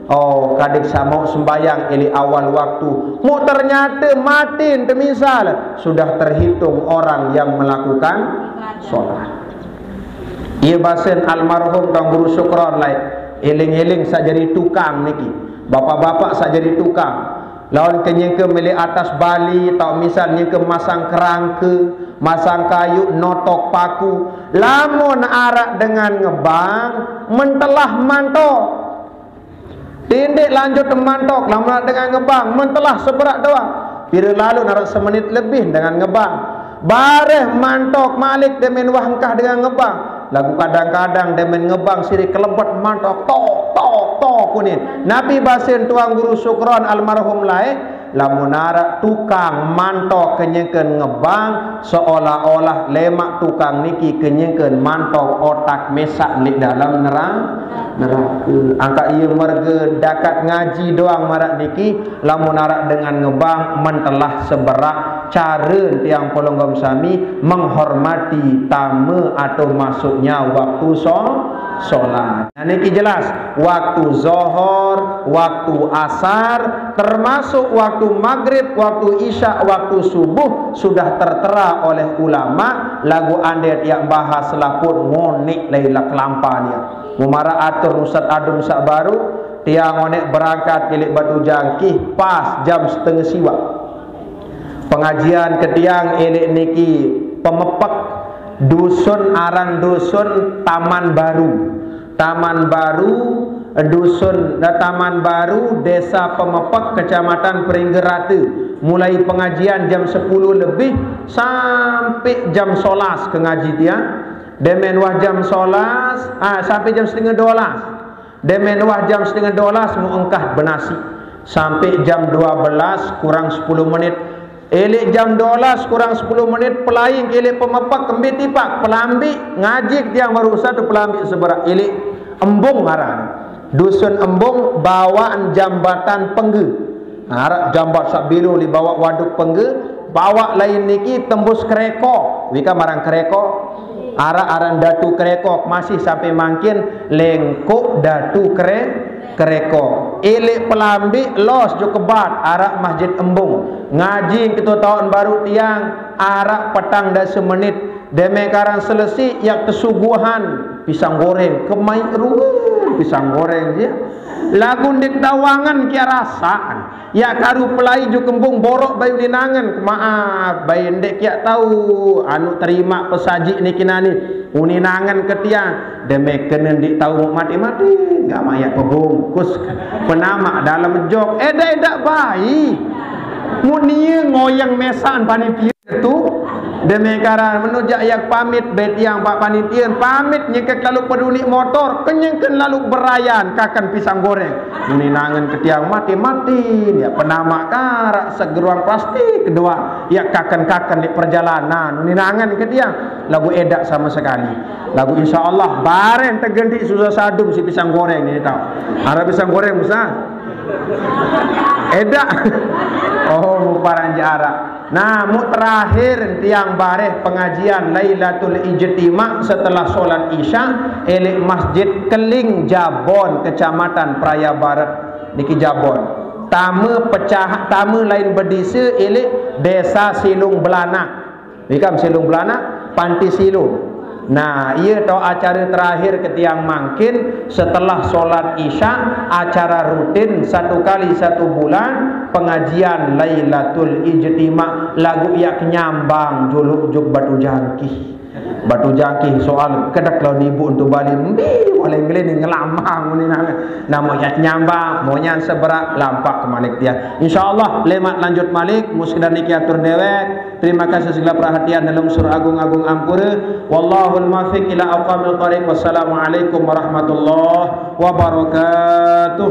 Oh, kadin saq mauq sembahyang ileq awal waktu. Muk ternyate matin, temisal, sudah terhitung orang yang melakukan solat. Ie basen almarhum Tuan Guru Sukron laeq, eling-eling saq jari tukang niki. Bapak-bapak saq jari tukang. Laun kenyeke mele atas bali, tao misal nyeke masang kerangke, masang kayu, notok paku. Lamun araq dengan ngebang, mentelah mantok. Tindik lanjut mantok, lamun araq dengan ngebang, mentelah seberaq doang. Pire lalo naraq semenit lebih dengan ngebang. Bareh mantok malik demen wah engkah dengan ngebang. Laguq kadang-kadang demen ngebang siri kelebet mantok, tok, tok, tok, kunin. Napi basen Tuan Guru Sukron almarhum laeq, lamun araq tukang mantok kenyeken ngebang, seolah-olah lemaq tukang niki kenyeken mantok otak mesaq leq dalem nera-, nerake. Angkaq ie merge dakat ngaji doang maraq niki, lamun araq dengan ngebang, mentelah seberaq care tiang polonggom sami menghormati tame atau masuknya waktu so-, solat. Nah, niki jelas, waktu Zohor, waktu Asar, termasuk waktu Maghrib, waktu Isya, waktu Subuh sudah tertera oleh ulama, laguq andeq tiaq bahas laput ngoneq laiq leq kelampan ie. Memaraq atur Ustaz Adum saq baruq, Tiang onek berangkat ke lek Batu Jangkih pas jam setengah siwak. Pengajian ke tiang elek niki Pemepek, dusun aran dusun Taman Baru. Taman Baru, dusun, eh, Taman Baru, Desa Pemepek, Kecamatan Peringgerata. Mulai pengajian jam sepuluh lebih sampai jam solas ke ngaji tiang. Demen wah jam solas, ah, sampai jam setengah dolas. Demen wah jam setengah dolas mu engkah benasi. Sampai jam dua belas kurang sepuluh menit. Elek jam dolas kurang sepuluh menit, pelaing elek Pemepek, kembe tipak Pelambi, ngaji ke tiang baru usah tu Pelambi seberak elek Embung ngaran. Dusun Embung, bawaan jambatan Pengge. Nah, arak jambat sak bilo di bawah waduk Pengge, bawah lain niki tembus Kereko. Wika marang Kereko. Arak aran Datu Kereko masih sampai mangkin lengkok Datu Kere-, Kereko. Elek Pelambi los jo kebat arak Masjid Embung. Ngaji ketua tahun baru tiang arak petang dasa menit. Deme karang selesai yak kesuguhan pisang goreng kemai ruwet pisang goreng ya. Lagu ndik tawangan kia rasaan. Yak karu pelai ju kembung borok bayu ninangan. Maaf, bayu ndik kia tahu anu terima pesajik niki nani. Uninangan ke tiang. Deme kenen ndik tahu mati-mati. Gak mayak pebungkus. Penamak dalam jok. Edak-edak bayi. Munie ngoyang mesan panitia tu. Deme karan menujak yak pamit be tiang pak panitia pamit nyekek lalu peduni motor kenyengken lalu berayan kakan pisang goreng. Muninangan ke tiang mati-mati ya penamak karak segeruang plastik kedua ya kakan-kakan di perjalanan. Muninangan ke tiang lagu edak sama sekali. Lagu insya Allah bareng tegenti susah sadum si pisang goreng ni tahu. Ada pisang goreng besar. Edak. Oh, mu parang jarak. Nah, mu terakhir tiang bareh pengajian Lailatul Ijtima setelah solat Isya elek Masjid Keling Jabon, Kecamatan Praya Barat. Niki Jabon. Tama pecah, tama lain bedisa elek Desa Silung Belanak. Ikam Silung Belanak, Panti Silung. Nah, iya tau acara terakhir ke tiang mangkin setelah solat Isya, acara rutin satu kali satu bulan, pengajian Lailatul Ijtima, lagu yak nyambang juluk juk Batu Jangkih. Batu Jangkih soal kedek lawan ibu untuk balik mbi oleh ngelini ngelamang ni nang. Namo yak nyambang, monyan seberak lampak ke malik dia. Insya Allah lemat lanjut malik, mu sekedar niki atur dewek. Terima kasih segala perhatian dalam surah agung-agung ampura. Wallahul muwaffiq ila aqwamil thariq. Wassalamualaikum warahmatullahi wabarakatuh.